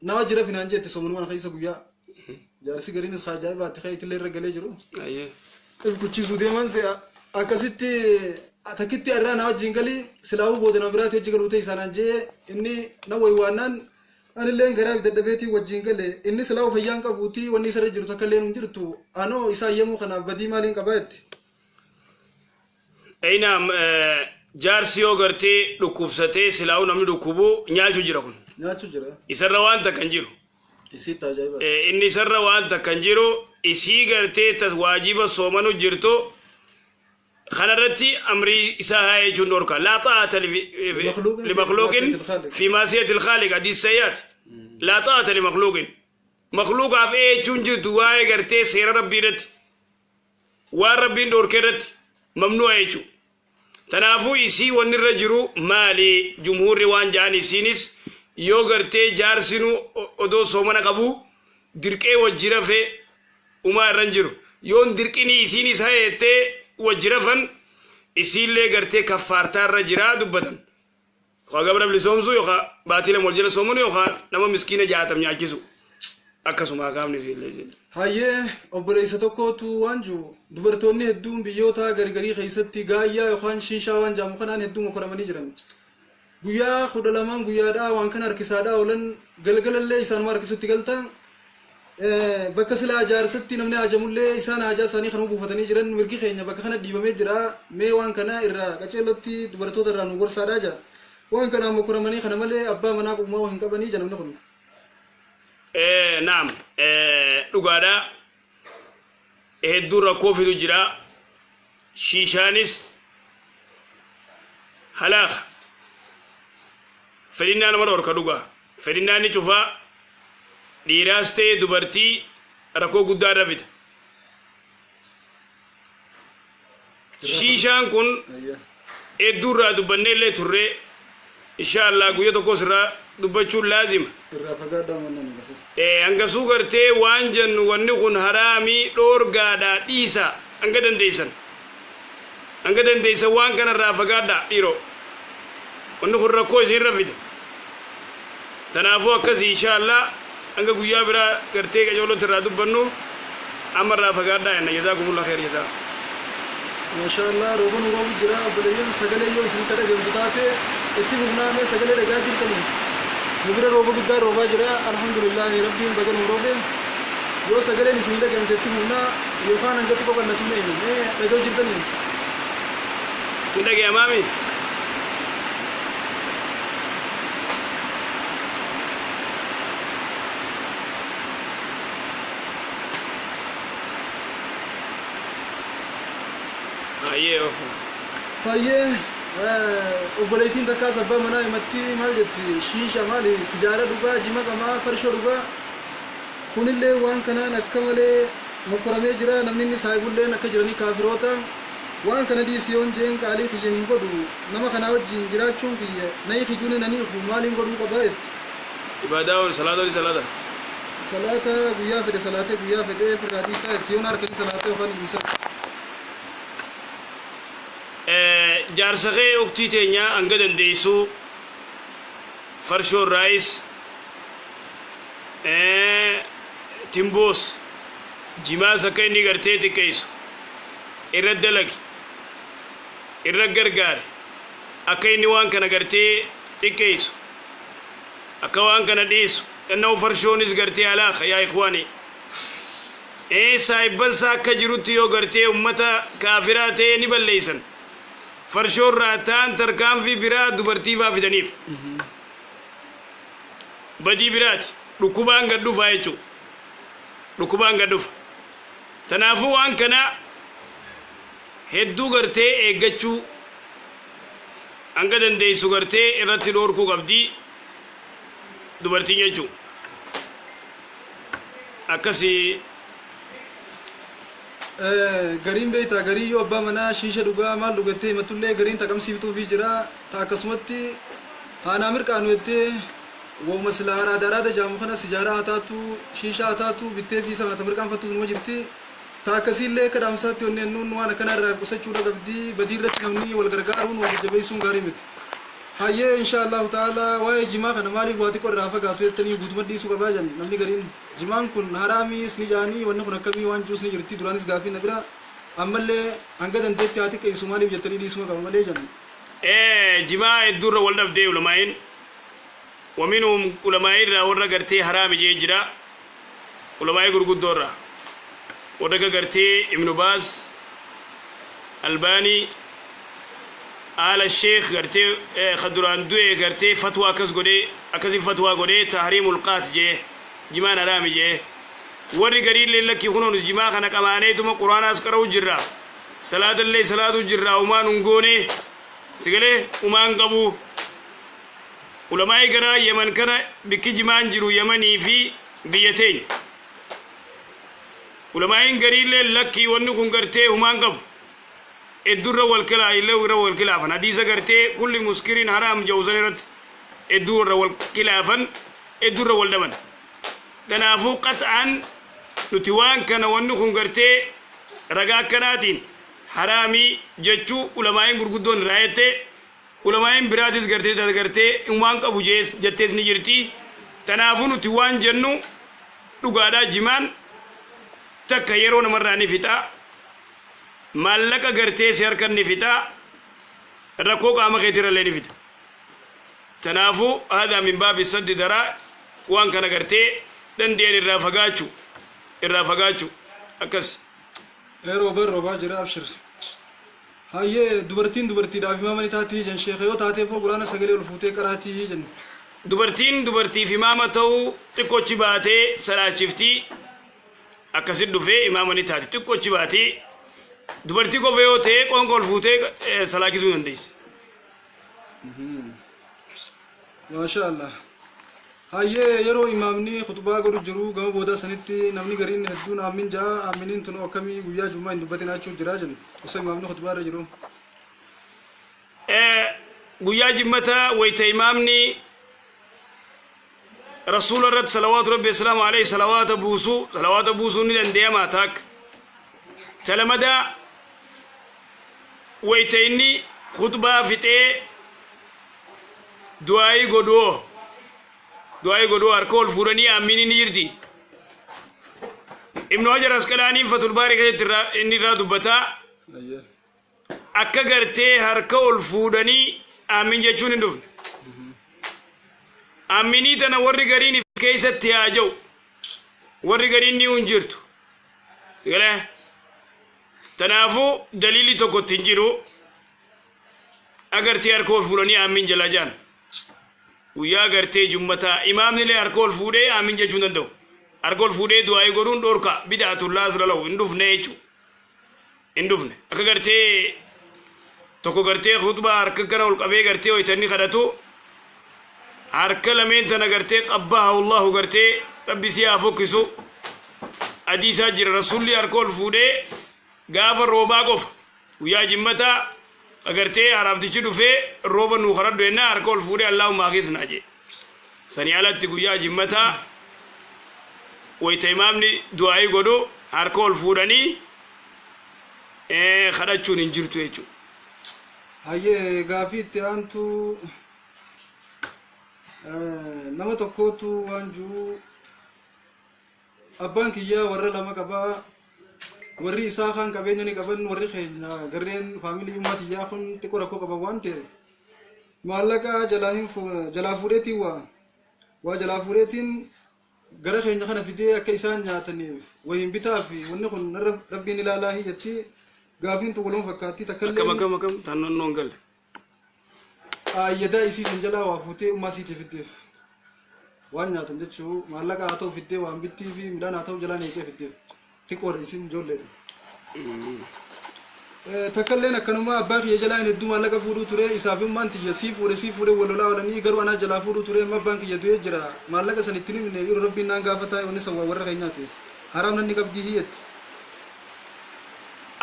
naa jira finaan jette soomanuma kana keessa guyyaa. Jaarsi gariinis haa ajaa'ibaatti ka'ee itillee irra galee jiru. Ilkuchiisuu deeman akkasitti takkitti irraa naa wajjin galii silaafuu booda nama biraatti hojii galuu ta'e isaanaan jee inni na waywaannaan anilleen garaa dadhabeetii wajjin gale inni silaafuu fayyaan qabuuti wanni isarra jiru takka illee hin jirtu anoo isaa yemmuu kanaaf badii maaliin qabaa jetti. Einaam jaarsi yoo gartee dhukkubsatee silaa'uu namni dhukkubu nyaachuu jira kun. Nyaachuu jira. Isarra waan takka hin jiru. Isitti ajaa'iba. Inni isarra waan takka hin jiru isii gartee tas waajiba soomanu jirtu kanarratti amrii isaa haa jechuun dhorka. Laa xaa'ata limakhluuqin fi maasiyati ilkhaaliq hadiis sayyaati. Laa xaa'ata limakhluuqin. Makhluuqaaf ee jechuun jirtu waa'ee gartee seera rabbii irratti waan rabbiin dhorke irratti mamnu'a jechuudha. Tanaafuu isii wanni irra jiru maali jumhuurri waan ja'an isiinis yoo gartee jaarsinuu odoo soomana qabu dirqee wajji rafee umaa irra hin jiru. Yoon dirqinii isiinis hayettee wajji rafan isiillee gartee kaffaartaa irra jiraa dubbatan. Yookaan gabra bilisoomsuu yookaan baatii lama wal jala soomanu yookaan nama miskiina 60 nyaachisu. Akkasuma qaamni isiillee. Hayyee obboleessa tokkootu waan jiru dubartoonni hedduun biyyoota gargarii keessatti gaayyaa yookaan shiishaa waan jaamu kanaan hedduu mokoramanii jiran. Guyyaa 12 guyyaadhaa waan kana harkisaadhaa oolan galgalallee isaanuma harkisutti galta. Bakka silaa jaarsatti namni haajamullee isaan haajaa isaanii kanuma buufatanii jiran mirgi keenya bakka kana dhiibamee jira mee waan kana irraa qaceellotti dubartoota irraa nu gorsaadhaa jira. Waan kanaan mokoramanii kana malee abbaa manaa qubumaa hin qabanii jira namni kun. Naam dhugaadhaa hedduu rakkoo fidu jira shiishaanis halaaka fedhinnaa nama dhorka dhugaa fedhinnaa ni cufaa dhiiraas ta'e dubartii rakkoo guddaa irra fida. Shiishaan kun hedduu irraa dubbannee illee turree Insha Allah guyya tokkos irraa dubbachuun laazima. Irraa fagaadhaa mannaan akkasii. Hangasuu gartee waan jennu wanni kun haraamii dhoorgaadhaa dhiisa hanga dandeessan. Hanga dandeessan waan kanarraa fagaadhaa dhiiroo. Wanni kun rakkoo isinirra fida. Kanaafuu akkasii insha Allah hanga guyyaa biraa gartee qajeelota irraa dubbannu amma irraa fagaadhaa jenna jazaakumullah khair jazaa. Maashaallah rooba nu roobu jira obboleeyyan sagalee yoo isin dhagahamtu taate itti fufnaamee sagalee dhagaa jirtanii nu bira rooba guddaa roobaa jira alhamdulillahi rabbiin baga nu roobe yoo sagaleen isin dhagahamte itti fufnaa yookaan hanga xiqqoo qannatu hin eenyu mee dhagaa jirtanii. Hin dhagayamaami? Ayyee ofu. Hayyee obboleettiin takkaas abbaa manaa himatti maal jetti shiisha maali sijaara dhugaa jima qamaa farshoo dhugaa kunillee waan kanaan akka malee mokkoramee jira namni inni saahibulleen akka jiranii kaafiroota waan kana dhiisi yoon jeen qaalii kiyya hin godhu nama kanaa wajjin jiraachuun kiyya nayi kijuuni nani ifu maaliin godhuu qabaa jetti. Ibaadaa ol salaata oli salaata. Salaata guyyaa fedhe salaatee guyyaa fedhe firraa dhiisaa jetti yoon harkanii salaatee yookaan hin dhiisaa. Jaarsa kee uktii teenya hanga dandeessu farshoo irraayis timboos jimaas akka inni gartee xiqqeessu irra dalagi irra gargaari akka inni waan kana gartee xiqqeessu akka waan kana dhiisu dhanna'u farshoonis gartee alaaka yaa ikhwaani saahibbansaa akka jirutti yoo gartee ummata kaafiraa ta'e ni balleeysan farshoo irraa ta'an tarkaanfii biraa dubartii faa fidaniif badii biraati dhukkubaan gad dhufaa jechuu dhukkubaan gad dhufa tanaafuu waan kana hedduu gartee eeggachuu hanga dandeessu gartee irratti dhoorkuu qabdii dubartiin jechuu akkasii. Gariin beektaa garii yoo abbaa manaa shiisha dhugaa maal dhugattee himattullee gariin taqamsiiftuufii jira ta akkasumatti haanaa mirqaanu jettee wooma silaa araada araada jaamu kana sijaaraa haa taatu shiishaa haa taatu bittee fi sana ta mirqaanfattus numa jirti ta akkasiillee akka dhaamsaatti onneen nuun waan akkanaa irraa qusachuudha qabdii badii irratti namni wal gargaaruun wal jajjabeessuun gaarii miti. Hayyee insha Allahu ta'ala waa'ee jimaa kana maaliif waa xiqqoo irraa fagaatu jettanii guutummaa dhiisuu qabaa jan namni gariin jimaan kun haraamiis ni jaanii wanni kun akkamii waan jirus ni jirti duraanis gaafii na bira ammallee hanga dandeetti haa xiqqeessu maaliif jettanii dhiisuma qaba malee jan. Jimaa hedduurra wal dhabdee ulamaa'iin waminhum ulamaa'ii irraa warra gartee haraami jee jira ulamaa'ii gurguddoo irraa warra akka gartee Ibnu Baaz Albaanii آل الشيخ قرتي خدران دوي قرتي فتوى كس قدي أكسي فتوى قدي تحريم القات جه جمان رامي جه وري قريل لك يخونون جما خنا كماني ثم قرآن أسكروا جرا صلاة اللي صلاة جرا وما نقوني سجله وما نقبو علماء قرا يمن كنا بك جمان جرو يمني في بيتين علماء قريل لك ونكون قرتي وما نقبو الدر والكلا إلا والكلا فن حديث قرتي كل مسكرين حرام جوزنرت الدر والكلا فن الدر والدمن تنافو قطعا نتوان كان ونخون قرتي رقا كناتين حرامي جتشو علماء غرغدون رايتي علماء برادس قرتي تذكرتي ومان أبو جيس جتيس نجرتي تنافو نتوان جنو لقادا جمان تكيرون مراني فتا maallaqa gartee si harkan ni fixa rakkoo qaama keetirallee ni fixa tanaafuu haadha min baabi saddi daraa waan kana gartee dandeen irraa fagaachuu akkas. Rooba roobaa jira abshir. Hayyee dubartiin dubartiidhaaf imaama ni taatii jen sheekha yoo taatee foo quraana sagalee ol fuutee qaraatii jen. Dubartiin dubartiif imaama ta'uu xiqqoochi baatee salaachiftii akkasit dhufee imaama ni taati xiqqoochi baatee dubartii qofa yoo ta'e qoonqoo ol fuutee salaachisuu dandeessi. Maasha Allah. Hayyee yeroo imaamni khutbaa godhu jiru gama booda sanitti namni gariin hedduun aamin ja'a aaminiin tun akkamii guyyaa jummaa hin dubbatin jechuu jira jennu osoo imaamni khutbaa irra jiru. Guyyaa jimmataa wayta imaamni rasuula irratti salawaatu rabbi wasalaamu alayhi salawaata buusuu, salawaata buusuu ni dandeeyama. Taak talamadaa wayta inni khutbaa fixee du'aayii godhuo, du'aayii godhuo harka ol fuudhanii aaminiin ni jirti. Ibnu Hajar Asqalaaniin Fatul Baarii keessatti inni irraa dubbataa akka gartee harka ol fuudhanii aamin jechuun hin dhufne. Aaminii tana warri gariin keessatti haa jiru, warri gariin ni hin jirtu. Galee tanaafuu daliilli tokkotti hin jiru agartee harka ol fuudhanii aamin jala jaan. Guyyaa gartee jummataa imaamni illee harka ol fuudhee aamin jechuu hin danda'u. Harka ol fuudhee du'aayii godhuun dhorka, bid'aatullaa asla hin dhufne jechuudha. Hin dhufne. Akka gartee tokko gartee khutbaa harka kana ol qabee gartee hoytanni kadhatu, harka lameen tana gartee qabbaha Allahu, gartee rabbi si haa fokkisu hadiisaa jira. Rasuulli harka ol fuudhee gaafa roobaa qofa, guyyaa jimmataa agartee haraabtichi dhufee rooba nuu kadhadhu jennaa harka ol fuudhee "Allahumma aghithna" jee. Sanii alatti guyyaa jimmataa wayta imaamni du'aayii godhu harka ol fuudhanii kadhachuun hin jirtu jechuudha. Hayyee, gaafii itti aantu nama tokkootu waan jiru, abbaan kiyyaa warra lama qabaa, warri isaa kaan qabeenya ni qaban, warri keenya garreen faamilii ummatiyyaa kun xiqqoo rakkoo qaban waan ta'eef maallaqa jalaa hin jalaa fuudheetiin waa jalaa fuudheetiin gara keenya kana fidee akka isaan nyaataniif wayiin bitaa fi wanni kun rabbiin ilaalaa hiyyatti. Gaafiin tun waluma fakkaatti takkallee. Akkam akkam akkam taannoon hin galle. Ayyadaa isii san jalaa waa fuutee ummaa siitii fiddeef waan nyaatan jechuu, maallaqa haa ta'u fiddee, waan bittii fi midhaan haa ta'u jalaa neeqee fiddeef, xiqqoodha isin ijoolleedha. Takkalleen akkanuma abbaa kiyya jalaa hin hedduu maallaqa fuudhuu ture, isaaf ummaan tiyya sii fuudhe sii fuudhe wal lolaa oolanii, garuu anaa jalaa fuudhuu ture. Amma abbaan kiyya du'ee jira, maallaqa san ittiin himne, yeroo rabbiin naan gaafataa, wanni san waa warra keenyaati, haraam nanni qabdii hiyyatti.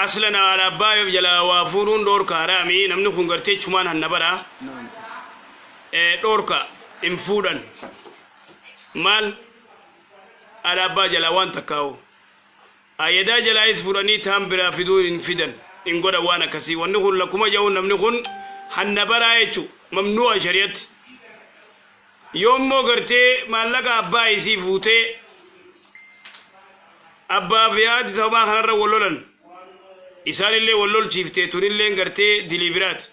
Aslan haadha abbaa jalaa waa fuudhuun dhoorka, haraami. Namni kun gartee chumaan hanna bara dhoorka, hin fuudhan. Maal haadha abbaa jalaa waan takkaa'u ayyadaa jalaayis fuudhanii taan biraa fiduu hin fidan, hin godhan waan akkasii. Wanni kun lakkuma jedhu namni kun hanna baraa jechuu, mamnu'a shari'atti. Yoommoo gartee maallaqa abbaa isii fuutee abbaa fi haati sababaa kanarra wal lolan, isaanillee wal lolchiiftee, tunillee gartee dilii biraati.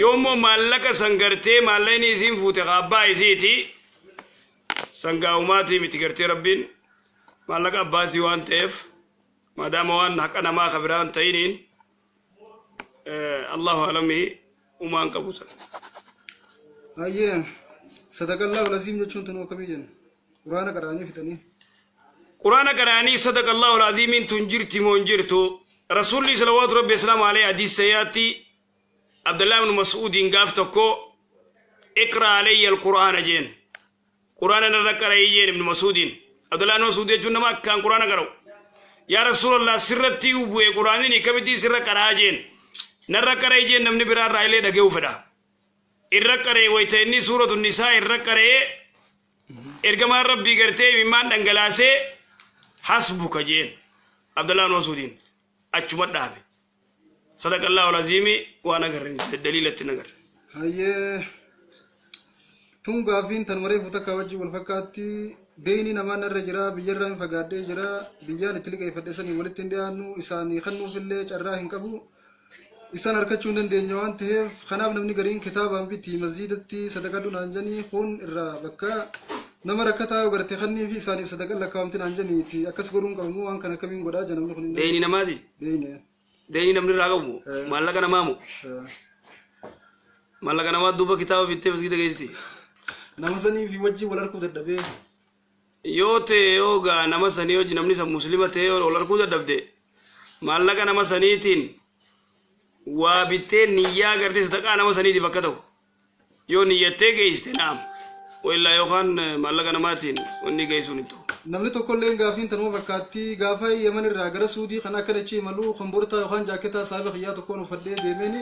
Yoommoo maallaqa san gartee maallaqni isiin fuute ka abbaa isiiti sangaa'umaatii miti, gartee rabbiin maallaqa abbaa isii waan ta'eef, maadaama waan haqa namaa ka biraan ta'iniin, Allahu alami umaan qabu san. Hayyee, "Sadaqallaahu laziim" jechuun tunuu akkamii jenna? Quraana qara'anii fixanii. Quraana qara'anii "Sadaqallaahu alazimiin" tun jirti moo hin jirtu? Rasuulli salawaatu rabbi islaamu alayhi hadiis sayyaatti Abdullah ibn Mas'uudiin gaaf tokko "Iqra alayya alqur'aana" jeen. Quraana narra qara'ii jeen Ibn Mas'uudiin. Abdullah ibn Mas'uud jechuun nama akkaan quraana qara'u. "Yaa Rasuulallah, sirratti bu'e quraanni, akkamitti sirra qara'aa?" jeen. "Narra qara'ii" jeen, namni biraa irraa illee dhaga'uu fedha. Irra qara'e. Wayta inni suuratu nisaa irra qara'ee ergamaan rabbii gartee imimmaan dhangalaasee "Hasbuka" jeen Abdullah ibn Mas'uudiin, achuma dhaabe. "Sadaqallaahu alazimi" waan agarre daliilatti hin agarre. Hayyee, tun gaaffiin tan mareefu takka wajjin wal fakkaatti. Deeyni namaa narra jira, biyyarraa hin fagaadhee jira, biyyaan itti liqeeffadhe sanii walitti hin dhiyaannu, isaanii kennuufillee carraa hin qabu, isaan harkachuu hin dandeenye waan ta'eef, kanaaf namni gariin kitaabaan biti masjiidatti sadaqadhu naan janii, kun irraa bakka nama rakkataa yoo garte kennii fi isaaniif sadaqan lakkaa'amti naan janiiti, akkas godhuun qabamu, waan kana akkamiin godhaa jira namni kun? Deeyni namaati. Deeyni. Deeyni namni irraa qabu maallaqa namaamu. Maallaqa namaa duuba kitaaba bittee masgiida geessiti. Nama sanii fi wajjin wal arguu dadhabee. Yoo ta'e, yoo gaa nama sanii wajji namni san muslima ta'e wal arguu dadhabde, maallaqa nama saniitiin waa bittee niyyaa gartee sadaqaa nama saniitiif akka ta'u yoo niyyattee geessite, naam. Wayillaa yookaan maallaqa namaatiin wanni geessuun hin ta'u. Namni tokkollee gaafiin tanuma fakkaatti. Gaafa Yaman irraa gara Suudii kan akka achi imalu kombortaa yookaan jaaketaa saahiba kiyyaa tokkoon uffadhee deemeeni.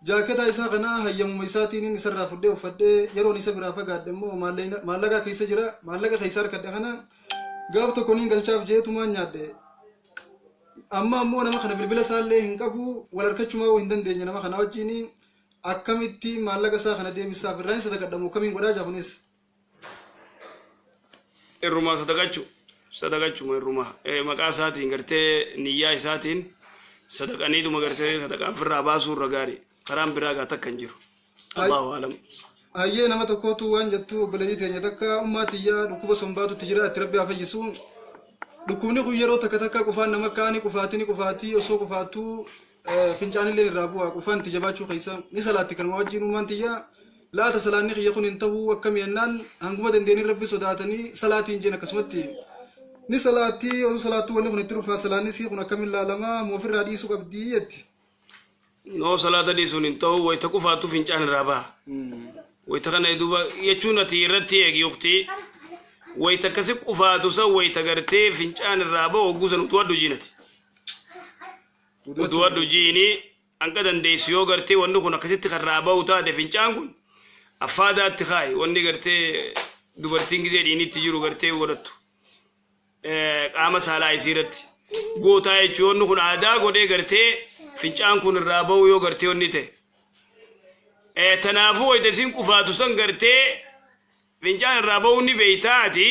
Jaakketaa isaa kana hayyamuma isaatiin isarraa fudhee uffadhee yeroon isa biraa fagaadhe immoo maallaqa keessa jira, maallaqa keessa harkadhe kana gaaf tokko niin galchaaf jeetumaan nyaadhe. Amma ammoo nama kana bilbila isaallee hin qabu, wal harkachumaa hin dandeenye nama kana wajjin. Akkamitti maallaqa isaa kana deebisaaf? Irraan sadaqadhamu akkamiin godhaa jaa kunis? Irrumaa sadaqachuu, sadaqachuma irrumaa maqaa isaatiin gartee niyyaa isaatiin sadaqaniituma gartee sadaqaan firraa baasuu irra gaarii, karaan biraa gaa takka hin jiru. Allahu alam. Hayyee, nama tokkotu waan jettu, obboleettii teenya takka, ummaa tiyyaa dhukkuba sombaatutti jira, itti Rabbi haa fayyisu. Dhukkubni kun yeroo takka takka qufaan nama kaani qufaatini qufaatii osoo qufaattuu fincaanillee irraa bu'a, qufaan itti jabaachuu keessa ni salaatti kanuma wajjin. Ummaan tiyyaa laata salaanni kiyya kun hin ta'uu akkami jennaan, hanguma dandeenii Rabbi sodaatanii salaatiin jeen. Akkasumatti ni salaattii, osoo salaattuu wanni kun itti dhufaa, salaanni sii kun akkamiin laalamaa moofirraa dhiisuu qabdii jetti. Noo, salaata dhiisuun hin ta'u. Wayita qufaattu fincaan irraa baha. Wayita kana duuba jechuun ati irratti eegi yuktii wayita akkasi qufaatu san, wayita gartee fincaan irraa bahu hogguu san utuwadhu jiinati. Utuwadhu jiini hanga dandeessu. Yoo gartee wanni kun akkasitti karraa bahu taate, fincaan kun affaadaatti kaayi, wanni gartee dubartiin gizee dhiinitti jiru gartee godhattu qaama saalaa isii irratti gootaa jechuun, wanni kun aadaa godhee gartee fincaan kun irraa bahu yoo gartee wanni ta'e. Tanaafuu wayita isiin qufaatu san gartee fincaan irraa bahuu ni beeytaati,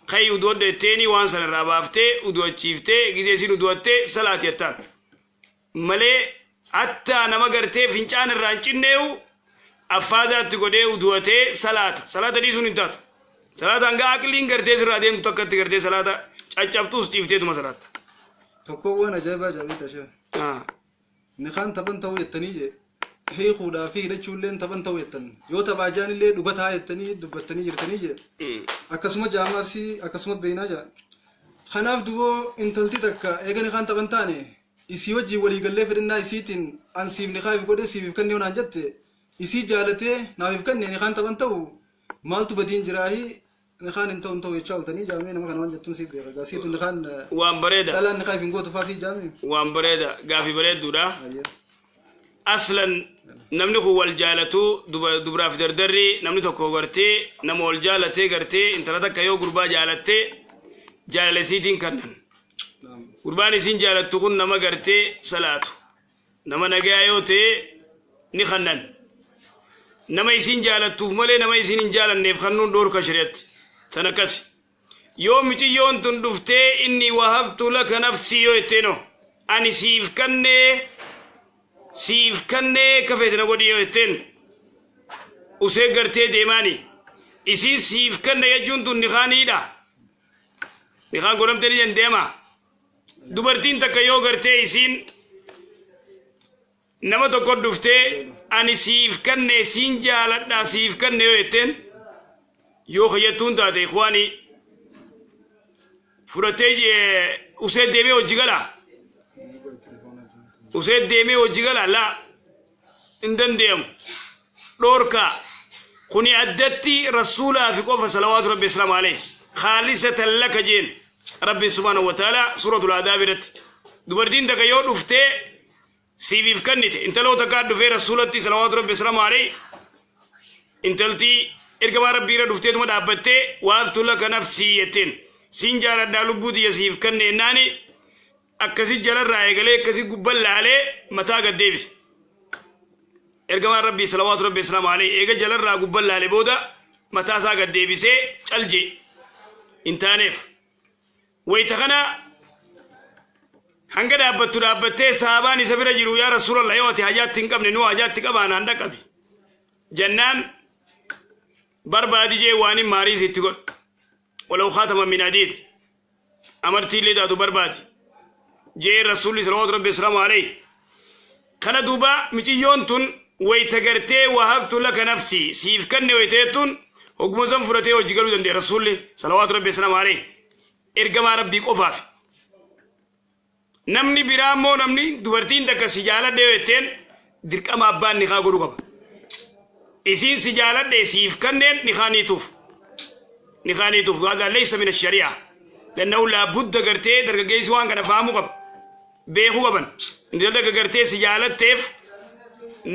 kayi uduwadha jetteeni waan sana irraa baaftee uduwachiiftee, gizee isiin uduwattee salaati jettaan. Malee hattaa nama gartee fincaan irraa hin cinneewu affaadaatti godhee uduwatee salaata. Salaata dhiisuun hin taatu. Salaata hanga aqliin gartee sirraa deemtu takkatti gartee salaata caccabtuus dhiifteetuma salaatta. Tokko waan ajaa'ibaa ajaa'ibaa tashee. Nikaan taphan ta'uu jettanii jee, hiikuudhaa fi hidhachuulleen taphan ta'uu jettan, yoo taphaa jaanillee dhugataa jettanii dubbattanii jirtanii jee. Akkasuma jaamaasii akkasuma beeynaa jaa. Kanaaf duboo intalti takka eega nikaan taphan taane isii wajjin walii gallee fedhinnaa isiitiin an siif nikaaf godhe siif kennee naan jette, isii jaalatee naaf kenne, nikaan taphan ta'u maaltu badiin jiraahi? Nikaan hin ta'u hin ta'u jechaa ooltanii jaamee, nama kana waan jettuun siif beeka gaasiitu nikaan Waan bareeda. Dhalaan nikaaf hin gootu faa siif jaamee. Waan bareeda, gaafii bareedduudha. Aslan namni kun wal jaalatu, dubraaf dardarri namni tokko gartee nama wal jaalatee gartee intala takka yoo gurbaa jaalattee jaalala isiitiin kannan. Gurbaan isiin jaalattu kun nama gartee salaatu, nama nagayaa yoo ta'e ni kannan. Nama isiin jaalattuuf malee nama isiin hin jaalanneef kannuun dhoorka shari'atti. San akkasi. Yoo miciyyoon tun dhuftee "Inni wahabtu laka nafsii" yoo jetteenoo, "Ani siif kannee, siif kannee, akka feete na godhi" yoo jetteen, usee gartee deemaani. Isiin siif kanne jechuun tun nikaaniidha. Nikaan godhamtee ni dandeema. Dubartiin takka yoo gartee isiin nama tokko dhuftee "Ani siif kanne, siin jaaladha, siif kanne" yoo jetteen, yoo kayyattuun taate, ikhwaanii, fudhatee usee deemee hojii gala. Usee deemee hojii gala laa hin dandeemu. Dhoorkaa kuni addatti rasuulaa fi qofa, salawaatu Rabbi islaamu alayhi, "Khaalisatan laka" jeen Rabbi subhaanahu wa ta'ala suuratul Adaab irratti. Dubartiin takka yoo dhuftee siifiif kennite, intaloo takkaa dhufee rasuulatti, salawaatu Rabbi islaamu alayhi, intaltii ergamaa Rabbii irra dhufteetuma dhaabbattee "Wahabtu laka nafsii" jetteen, "Siin jaaladhaa, lubbuu tiyya siif kenne" jennaani, akkasi jalarraa eegalee akkasi gubban laalee mataa gad deebise. Ergamaan Rabbii, salawaatu Rabbi islaamu alayhi, eega jalarraa gubban laale booda mataa isaa gad deebisee caljee hin taaneef. Wayita kana hanga dhaabbattu dhaabbattee sahabaan isa bira jiru, "Yaa Rasuulallah, yoo ati hajaatti hin qabne, nu hajaatti qabaanaan dhaqqabi" jennaan, "Barbaadi" jee, waan hin maariis itti godhu. "Walaw khaatama min hadiid", amartiillee taatu barbaadi jee Rasuulli, salawaatu Rabbi islaamu alayhi. Kana duuba miciyyoon tun wayta gartee "Wahabtu laka nafsii", siif kanne wayta jettuun, hogguma san fudhatee hojii galuu danda'e Rasuulli, salawaatu Rabbi islaamu alayhi, ergamaa Rabbii qofaaf. Namni biraa immoo, namni dubartiin takka "Si jaaladhe" yoo jetteen, dirqama abbaan nikaa godhuu qaba. Isiin "Si jaaladhe, siif kanneen" nikaaniituuf. Nikaaniituuf haadaa laysa min ashari'a. Lannahu laabudda gartee dargaggeessi waan kana fahamuu qaba. Beekuu qaban. Intalli takka gartee si jaalatteef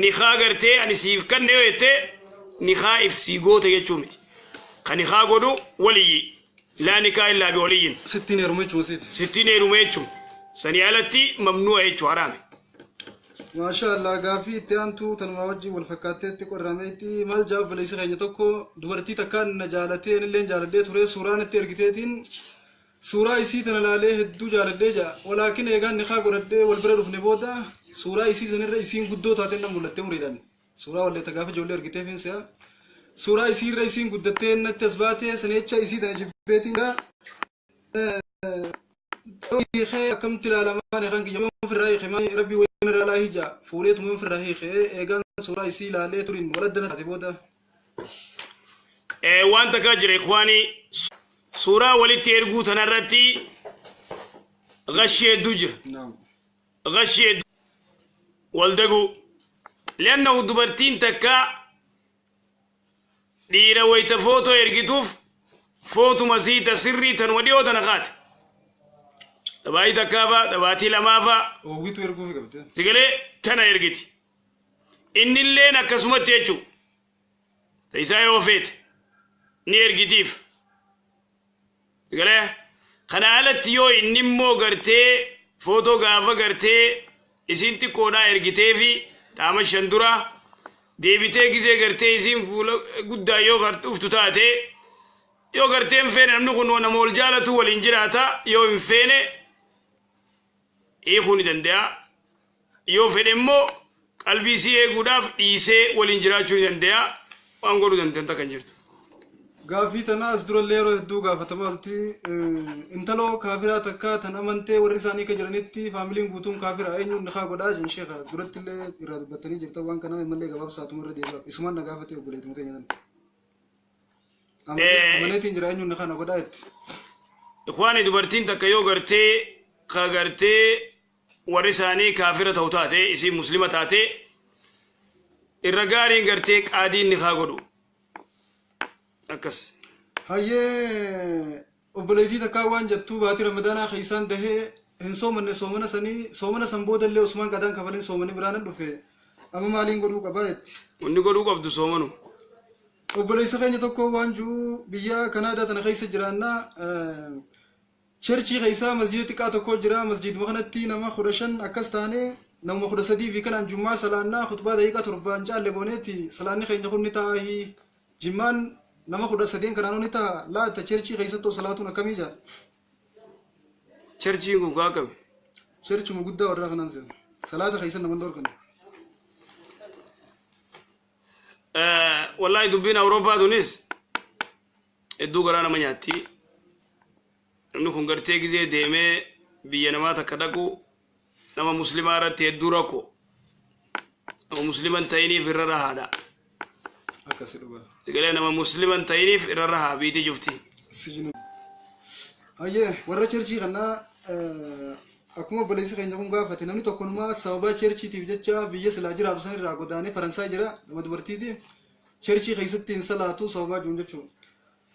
Nikaa gartee ani siif kanne yoo jette nikaa if sii goota jechuu miti. Ka nikaa godhu waliyyi. Laa nikaa illaa bi waliyyin. Sittiin heerume jechuun siiti. Sittiin heerume jechuun. Sanii alatti mamnu'a jechuu haraame. Maasha Allah gaafii itti aantu tanumaa wajjin wal fakkaatteetti qorrameetti maal jaab obboleessi keenya tokko dubartii takkaan na jaalatee anilleen jaaladhee ture suuraan itti ergiteetiin suuraa isii tana laalee hedduu jaaladhee jaa walaakin eegaan nikaa godhadhee wal bira dhufne booda suuraa isii sanirra isiin guddoo taateen na mul'attee umriidhaan suuraa walleetta gaafa ijoollee ergitee fiinsi'a suuraa isii irra isiin guddattee natti as baatee saneecha isii tana jibbeetiin hiikee akkamitti ilaalamaa nikaan kiyya ofirraa hiike maal rabbii wayiin irraa laa hija fuuleetuma ofirraa hiike eegaan suuraa isii ilaalee turin waladdana taate booda. Waan takkaa jira ikhwaanii suuraa walitti erguu tanarratti gashii hedduu jira. Gashii hedduu wal daguu. Li'annahu dubartiin takka dhiira wayita footoo ergituuf footuma siita sirrii tanuma dhiyoo tana kaate. Xabaayii takkaafaa xabaatii lamaafaa. Oowwitu erguufi qabdi. Sigalee tana ergiti. Innilleen akkasumatti jechuudha. Isaa yoo feete ni ergitiif. Sigalee kana alatti yoo inni immoo gartee footoo gaafa gartee isiin xiqqoodhaa ergitee fi qaama shan dura deebitee gizee gartee isiin fuula guddaa yoo dhuftu taate yoo gartee hin feene namni kun nama ol jaalatu waliin jiraata yoo hin feene hiikuu ni danda'a. Yoo fedhe immoo qalbii isii eeguudhaaf dhiisee waliin jiraachuu ni danda'a. Waan godhuu danda'an takka hin jirtu. Gaaffii tana as durallee yeroo hedduu gaafatamaa olti. Intaloo kaafiraa takka tan amantee warri isaanii akka jiranitti faamiliin guutuun kaafira eenyuun nikaa godhaa jedhan sheekha duratti illee irraa dubbattanii jirta waan kana mallee gabaabsaatuma irra deebi'a. Isumaan na gaafate obboleetuma teenya tana. Amaneetiin jira eenyuun nikaa na godhaa jetti. Ikhwaani dubartiin takka yoo gartee ka gartee warri isaanii kaafira ta'u taate isiin muslima taate irra gaariin gartee qaadiin nikaa godhu. Akkas. Hayyee obboleettii takkaa waan jettuu baatii ramadaanaa keessaan dahee hin soomanne soomana sanii soomana san booda illee osumaan qadaan kafalin soomanii biraan dhufe amma maaliin godhuu qabaa jetti. Wanni godhuu qabdu soomanu. Obboleessa keenya tokko waan jiru biyya Kanaadaa tana keessa jiraannaa cherchii keessaa masjida xiqqaa tokko jira masjiduma kanatti nama 15 akkas taane nama 13 fi kanaan jummaa salaannaa khutbaa daqiiqaa 7 caalle gooneeti salaanni keenya kun ni taa'ii jimmaan nama 13 kanaan ni ta'a laata cherchii keessatti salaatuun akkamii jaa. Cherchiin kun kaa akkami? Cherchuma guddaa warraa kanaan seenu salaata keessa nama dhorkan. Wallaahi dubbiin Awurooppaa tunis hedduu garaa nama nyaatti. Namni kun gartee gizee deemee biyya namaa takka dhaqu nama muslimaa irratti hedduu rakkoo. Nama muslima hin ta'iniif irra rahaadha. Akkasi dhugaa. Sigalee nama muslima hin ta'iniif irra rahaa biitii jufti. Hayyee warra cherchii kanaa akkuma obboleessi keenya kun gaafate namni tokkonumaa sababa cherchiitiif jecha biyya silaa jiraatu san irraa godaanee Faransaay jira nama dubartiiti cherchii keessatti hin salaatu sababaa jiruun jechuudha.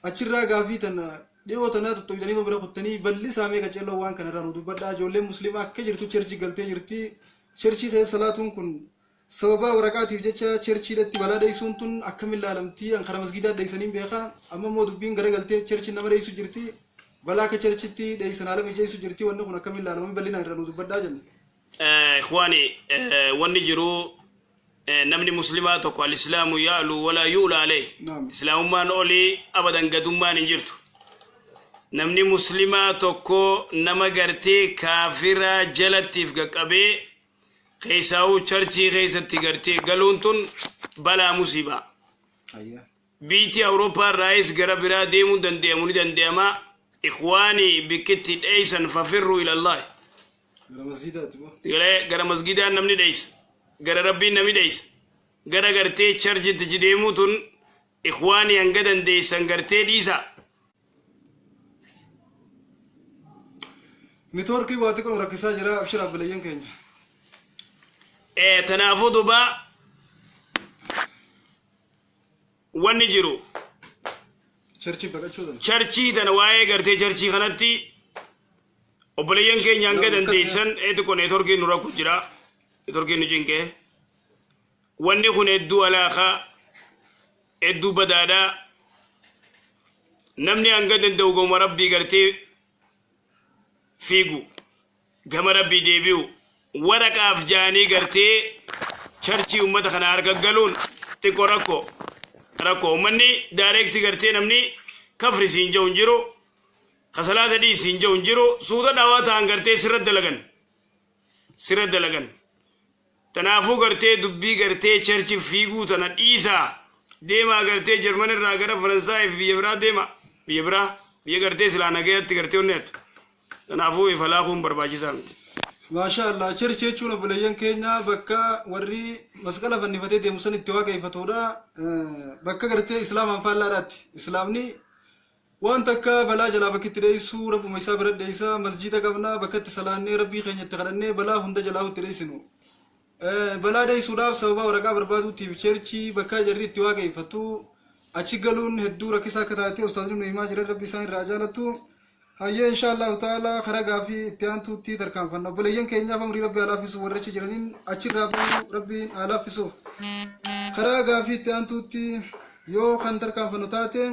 Achirraa gaafii tana dhiyoo tanaa tuttuqxanii bira kuttanii bal'isaa meeqa ceelloo waan kanarraa nu dubbadhaa ijoolleen musliimaa akka jirtu cherchii galtee jirti cherchii keessa salaatuun kun sababa waraqaatiif jecha cherchiidhatti balaa dheessuun tun akkamiin ilaalamti karaa masgiidaa dheessaniin beekaa amma immoo dubbiin gara galtee cherchiin nama dheessu jirti balaa akka cherchitti dheessan haala mijeessu jirti wanni kun akkamiin ilaalamanii bal'inaan irraa nu dubbadhaa jenna. Ikhwaani wanni jiru namni muslimaa tokko al-islaamu ya'lu walaa yu'la alayh. Islaamummaan olii abadan gadummaan hin jirtu. Namni muslimaa tokko nama gartee kaafiraa jalattiif qaqqabee keessaa'uu charchii keessatti gartee galuun tun balaa musiibaa. Biitii Awurooppaa irraayis gara biraa deemuu danda'amu ni danda'ama. Ikhwaanii bikkitti dheeysan fafirruu ilallahi. Gara masgiidaati moo? Gara masgiidaan namni dheeysa. Gara rabbiin namni dheeysa. Gara gartee charchitti deemuu tun ikhwaanii hanga dandeessan gartee dhiisa. Neetwoorkii waa xiqqoo rakkisaa jira abshir abbilayyan keenya. Tanaafuu duuba wanni jiru. Cherchii baqachuu tana. Cherchii tana waa'ee gartee cherchii kanatti obboleeyyan keenya hanga dandeessan xiqqoo neetwoorkiin nu rakku jira. Neetwoorkiin nu cinqee. Wanni kun hedduu alaakaa, hedduu badaadhaa. Namni hanga danda'u gama Rabbii gartee fiigu, gama Rabbii deebi'u. Waraqaaf jaanii gartee churchii ummata kana harka galuun xiqqoo rakkoo rakkoo. Ummanni direct gartee namni kafri siin jedhu hin jiru, kasalaata dhiis siin jedhu hin jiru. Suuta dhawaa ta'an gartee sirra dalagan, sirra dalagan. Tanaafuu gartee dubbii gartee church fiiguu tana dhiisaa deemaa. Gartee Jarman irraa gara Faransaayii fi biyya biraa deema, biyya biraa, biyya gartee silaa nagayatti gartee onneetu. Tanaafuu ifalaakuun barbaachisaa miti. Maasha Allah, church jechuun, obboleeyyan keenya, bakka warri masqala fannifatee deemu san itti waaqeffatudha. Bakka gartee islaamaan faallaadhaatti. Islaamni waan takka balaa jalaa bakki itti dheessu rabbuma isaa bira dheessa. Masjiida qabna, bakka itti salaannee rabbii keenya itti kadhannee balaa hunda jalaa itti dheessinu. Balaa dheessuudhaaf sababa waraqaa barbaaduutiif churchii bakka jarri itti waaqeffattu achi galuun hedduu rakkisaa akka taate ustaazni nu himaa jiran, rabbi isaan irraa jaalattu. Hayyee, insha Allahu ta'ala, karaa gaafii itti aantuutti tarkaanfanna. Obboleeyyan keenyaaf amrii rabbi haa laaffisu, warra achi jiraniin achirraa bahuu rabbiin haa laaffisuuf. Karaa gaafii itti aantuutti yoo kan tarkaanfannu taate,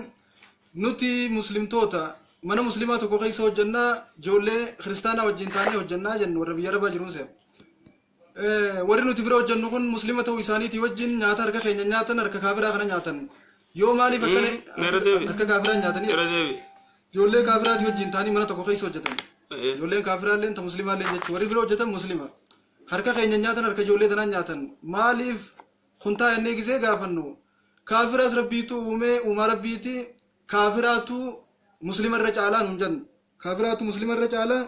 nuti muslimtoota mana muslimaa tokko keessa hojjannaa, ijoollee kiristaanaa wajjin taanee hojjannaa jennu, warra biyya arabaa jiruun se'a. Warri nuti bira hojjannu kun muslima ta'uu isaaniitii wajjin nyaata harka keenya nyaatan, harka kaafiraa kana nyaatan. Yoo maaliif akkana harka kaafiraa nyaatanii? Ijoollee kaafiraati wajjin ta'anii mana tokko keessa hojjetan. Ijoolleen kaafiraallee ta muslimaallee jechuudha. Warri bira hojjetan muslima. Harka keenya nyaatan, harka ijoollee tanaan nyaatan. Maaliif kun taa'ennee gisee gaafannu, kaafiraas rabbiitu uumee, uumaa rabbiiti, kaafiraatu muslima irra caalaa nuun jennu. Kaafiraatu muslima irra caalaa,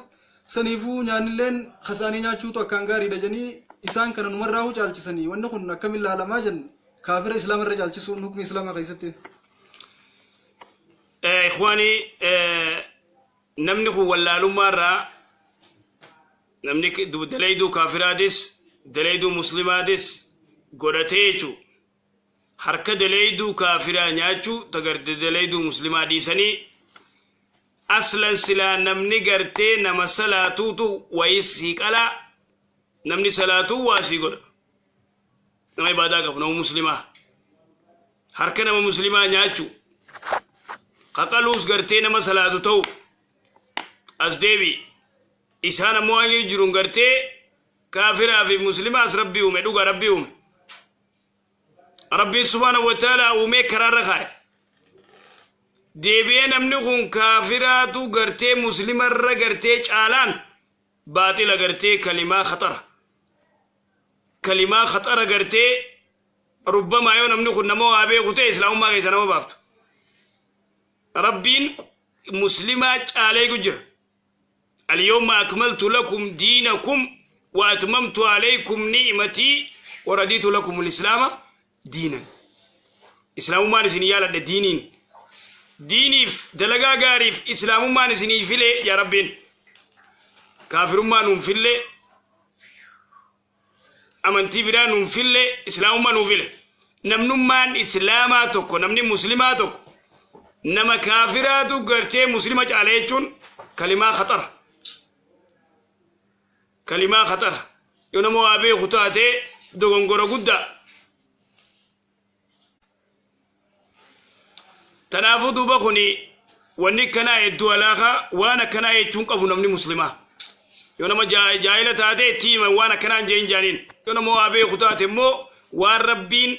saniifuu nyaannilleen kasaanii nyaachuutu akkaan gaariidha jedhanii isaan kana numarraa caalchisanii. Wanni kun akkamiin ilaalamaa jennu, kaafira islaama irra caalchisuun hukmi islaamaa keessatti? Ikhwaanii, namni kun wallaalummaa irraa namni dalayduu kaafiraatis dalayduu muslimaatis godhatee jechuu, harka dalayduu kaafiraa nyaachuu tagalte dalayduu muslimaa dhiisanii. Aslan silaa namni gartee nama salaatuutu wayii sii qalaa, namni salaatuu waa sii godha, nama ibaadaa qabu, nama muslimaa, harka nama muslimaa nyaachuu, qaqaluus gartee nama salaatu ta'u as deebi. Isaan ammoo waan jiruun gartee kaafiraa fi muslimaas rabbii uume, dhuga rabbii uume, rabbiin subhaanahu wa ta'ala uumee karaarra kaa'e. Deebi'ee namni kun kaafiraatu gartee muslimarra gartee caalaan baaxila, gartee kalimaa khaxara, kalimaa khaxara gartee rubbamaa yoo namni kun nama waa beeku ta'e islaamummaa keessa nama baaftu. Rabbiin muslimaa caalee jira. اليوم أكملت لكم دينكم وأتممت عليكم نعمتي ورضيت لكم الإسلام دينا. إسلام ما نسيني يالا دينين دينيف دلقا غاريف إسلام ما نسيني فيلي يا ربين كافر ما ننفلي amantii biraa nuun fille, islaamummaa nuun file. Namnummaan islaamaa tokko, namni muslimaa tokko nama kaafiraatu gartee muslima caala jechuun kalimaa khaxara, kalimaa khaxara. Yoo nama waa beeku taate dogongora guddaa. Tanaafuu duuba kuni wanni akkanaa hedduu alaakaa. Waan akkanaa jechuun qabu namni muslimaa. Yoo nama jaahila taate itti himan, waan akkanaa hin jeen jaaniin. Yoo nama waa beeku taate immoo waan rabbiin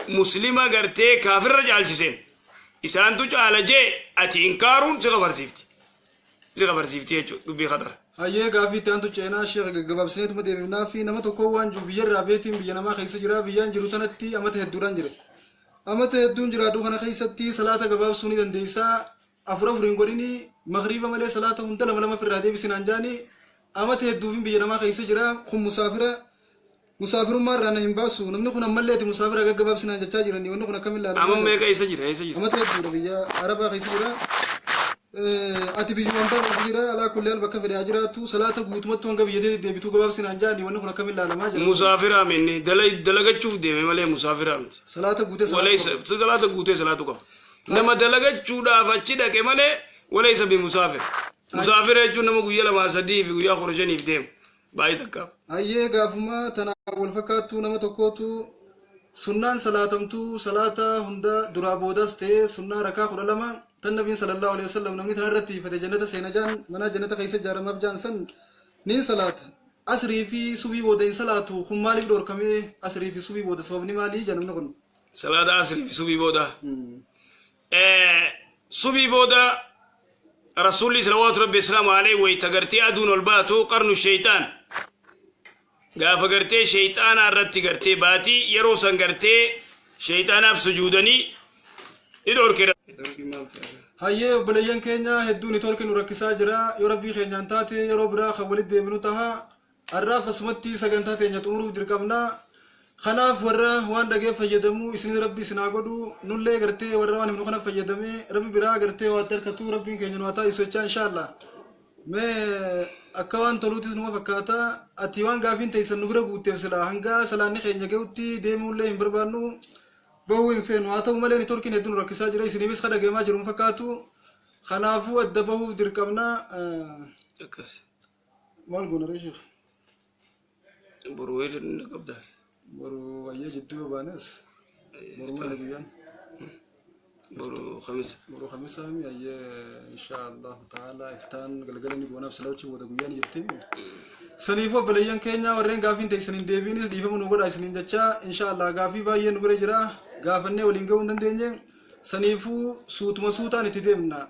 muslima gartee kaafirra caalchiseen isaantu caala jee ati inkaaruun si kafarsiifti, si kafarsiifti jechuudha, dubbii khatara. Hayyee, gaaffii itti aantu ceenaa, sheekh, gaggabaabsineetuma deebifnaa fi nama tokko waan jiru biyyarraa beetiin biyya namaa keessa jira. Biyyaan jiru tanatti amata hedduudhaan jira. Amata hedduun jiraadhu kana keessatti salaata gabaabsuu ni dandeessaa, afur afuriin godhini, magriiba malee salaata hunda lama lama ofirraa deebisinaan jaani. Amata hedduufin biyya namaa keessa jira. Kun musaafira, musaafirummaa irraa na hin baasu. Namni kun ammallee ati musaafira gaggabaabsinaan jechaa jirani, wanni kun akkamiin ilaalama? Amma meeqa eessa jira, eessa jira? Amata hedduudha biyya arabaa keessa jira. Ati biyyuma hambaa keessa jira. Alaa kulli haal bakka fedhe haa jiraattu, salaata guutumatti hanga biyya deebituu gabaabsinaan jaani, wanni kun akkamiin ilaalamaa jira? Musaafiraa minni dalagachuuf deeme malee musaafiraa miti. Salaata guutee salaatu qaba. Salaata guutee salaatu qaba. Nama dalagachuudhaaf achi dhaqe malee walaysa bi musaafir. Musaafira jechuun nama guyyaa 2 3 fi guyyaa 15f deemu. Baay'ee takkaaf. Hayyee, gaafuma tanaan wal fakkaattu nama tokkootu sunnaan salaatamtuu salaata hunda duraa boodas ta'ee sunnaa rakaa 12 tan nabiin sallallahu alaihi wasallam namni tana irratti hiifate jannata seena jaan, mana jannata keessa ijaaramaaf jaan san niin salaata. Asrii fi subii booda hin salaatu. Kun maaliif dhorkamee? Asrii fi subii booda sababni maalii jaa namni kun? Salaata asrii fi subii booda. Subii booda rasuulli salawaatu rabbi islaamu alayhi wayta gartee aduun ol baatu, qarnu sheeyxaan, gaafa gartee sheeyxaanaa irratti gartee baatii, yeroo san gartee sheeyxaanaaf sujuudanii ni dhorke. Hayyee, obboleeyyan keenya, hedduu networkii nu rakkisaa jira. Yoo rabbii keenyaan taate yeroo biraa kan walitti deebinu taha. Har'aaf asumatti sagantaa teenya xumuruuf dirqamna. Kanaaf warra waan dhagee fayyadamu isin rabbi isin haa godhu. Nullee gartee warra waan himnu kana fayyadamee rabbi biraa gartee waa itti harkatu rabbiin keenya nu haa taasisu jechaa, inshaallah. Mee akka waan toluutis numa fakkaata. Ati waan gaafiin teessan nu bira guutteef silaa hanga salaanni keenya gahutti deemuullee hin barbaannu, bahuu hin feenu. Haa ta'u malee networkiin hedduu nu rakkisaa jira. Isiniifis ka dhageemaa jiru hin fakkaatu. Kanaafuu adda bahuuf dirqamna. Akkas. Maal goona ree, sheekh? Boru wayii ni qabda. Boru ayyee jidduu yoo baanes, boru maali guyyaan? Boru Kamisa. Boru Kamisaami. Ayyee, insha Allahu ta'ala iftaan galgala ni goonaaf, silawchi booda guyyaan jirti. Saniifuu obboleeyyan keenya, warreen gaafiin teessan hin deebiinis dhiifama nu godhaa isiniin jecha. Insha Allah gaafii baay'ee nu bira jira, gaafannee waliin gahuu hin dandeenye. Saniifuu suutuma suutaan itti deemna.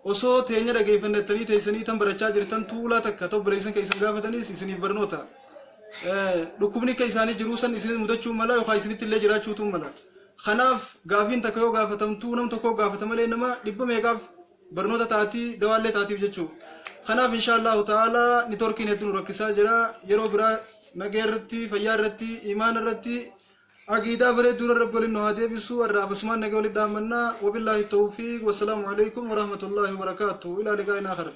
Osoo teenya dhageeffannettanii teessanii tan barachaa jirtan tuulaa takka ta'u obboleessan keessan gaafatanis isiniif barnoota. Dhukkubni akka isaanii jiruu san isinis mudachuu mala yookaan isinitti illee jiraachuutu mala. Kanaaf gaafiin takka yoo gaafatamtuu nam tokko gaafata malee nama dhibba meeqaaf barnoota taatii, dawaallee taatiif jechuudha. Kanaaf insha Allahu ta'ala networkiin hedduu nu rakkisaa jira. Yeroo biraa nagee irratti, fayyaa irratti, imaana irratti, aqiidaa bareedduu irra rabbi waliin nu haa deebisu. Har'aaf asumaan nagee walitti dhaammannaa. Wabillaahi tawfiiq. Wassalaamu alaikum warahmatullaahi wabarakaatuh. Ilaa liqaa'in aakhar.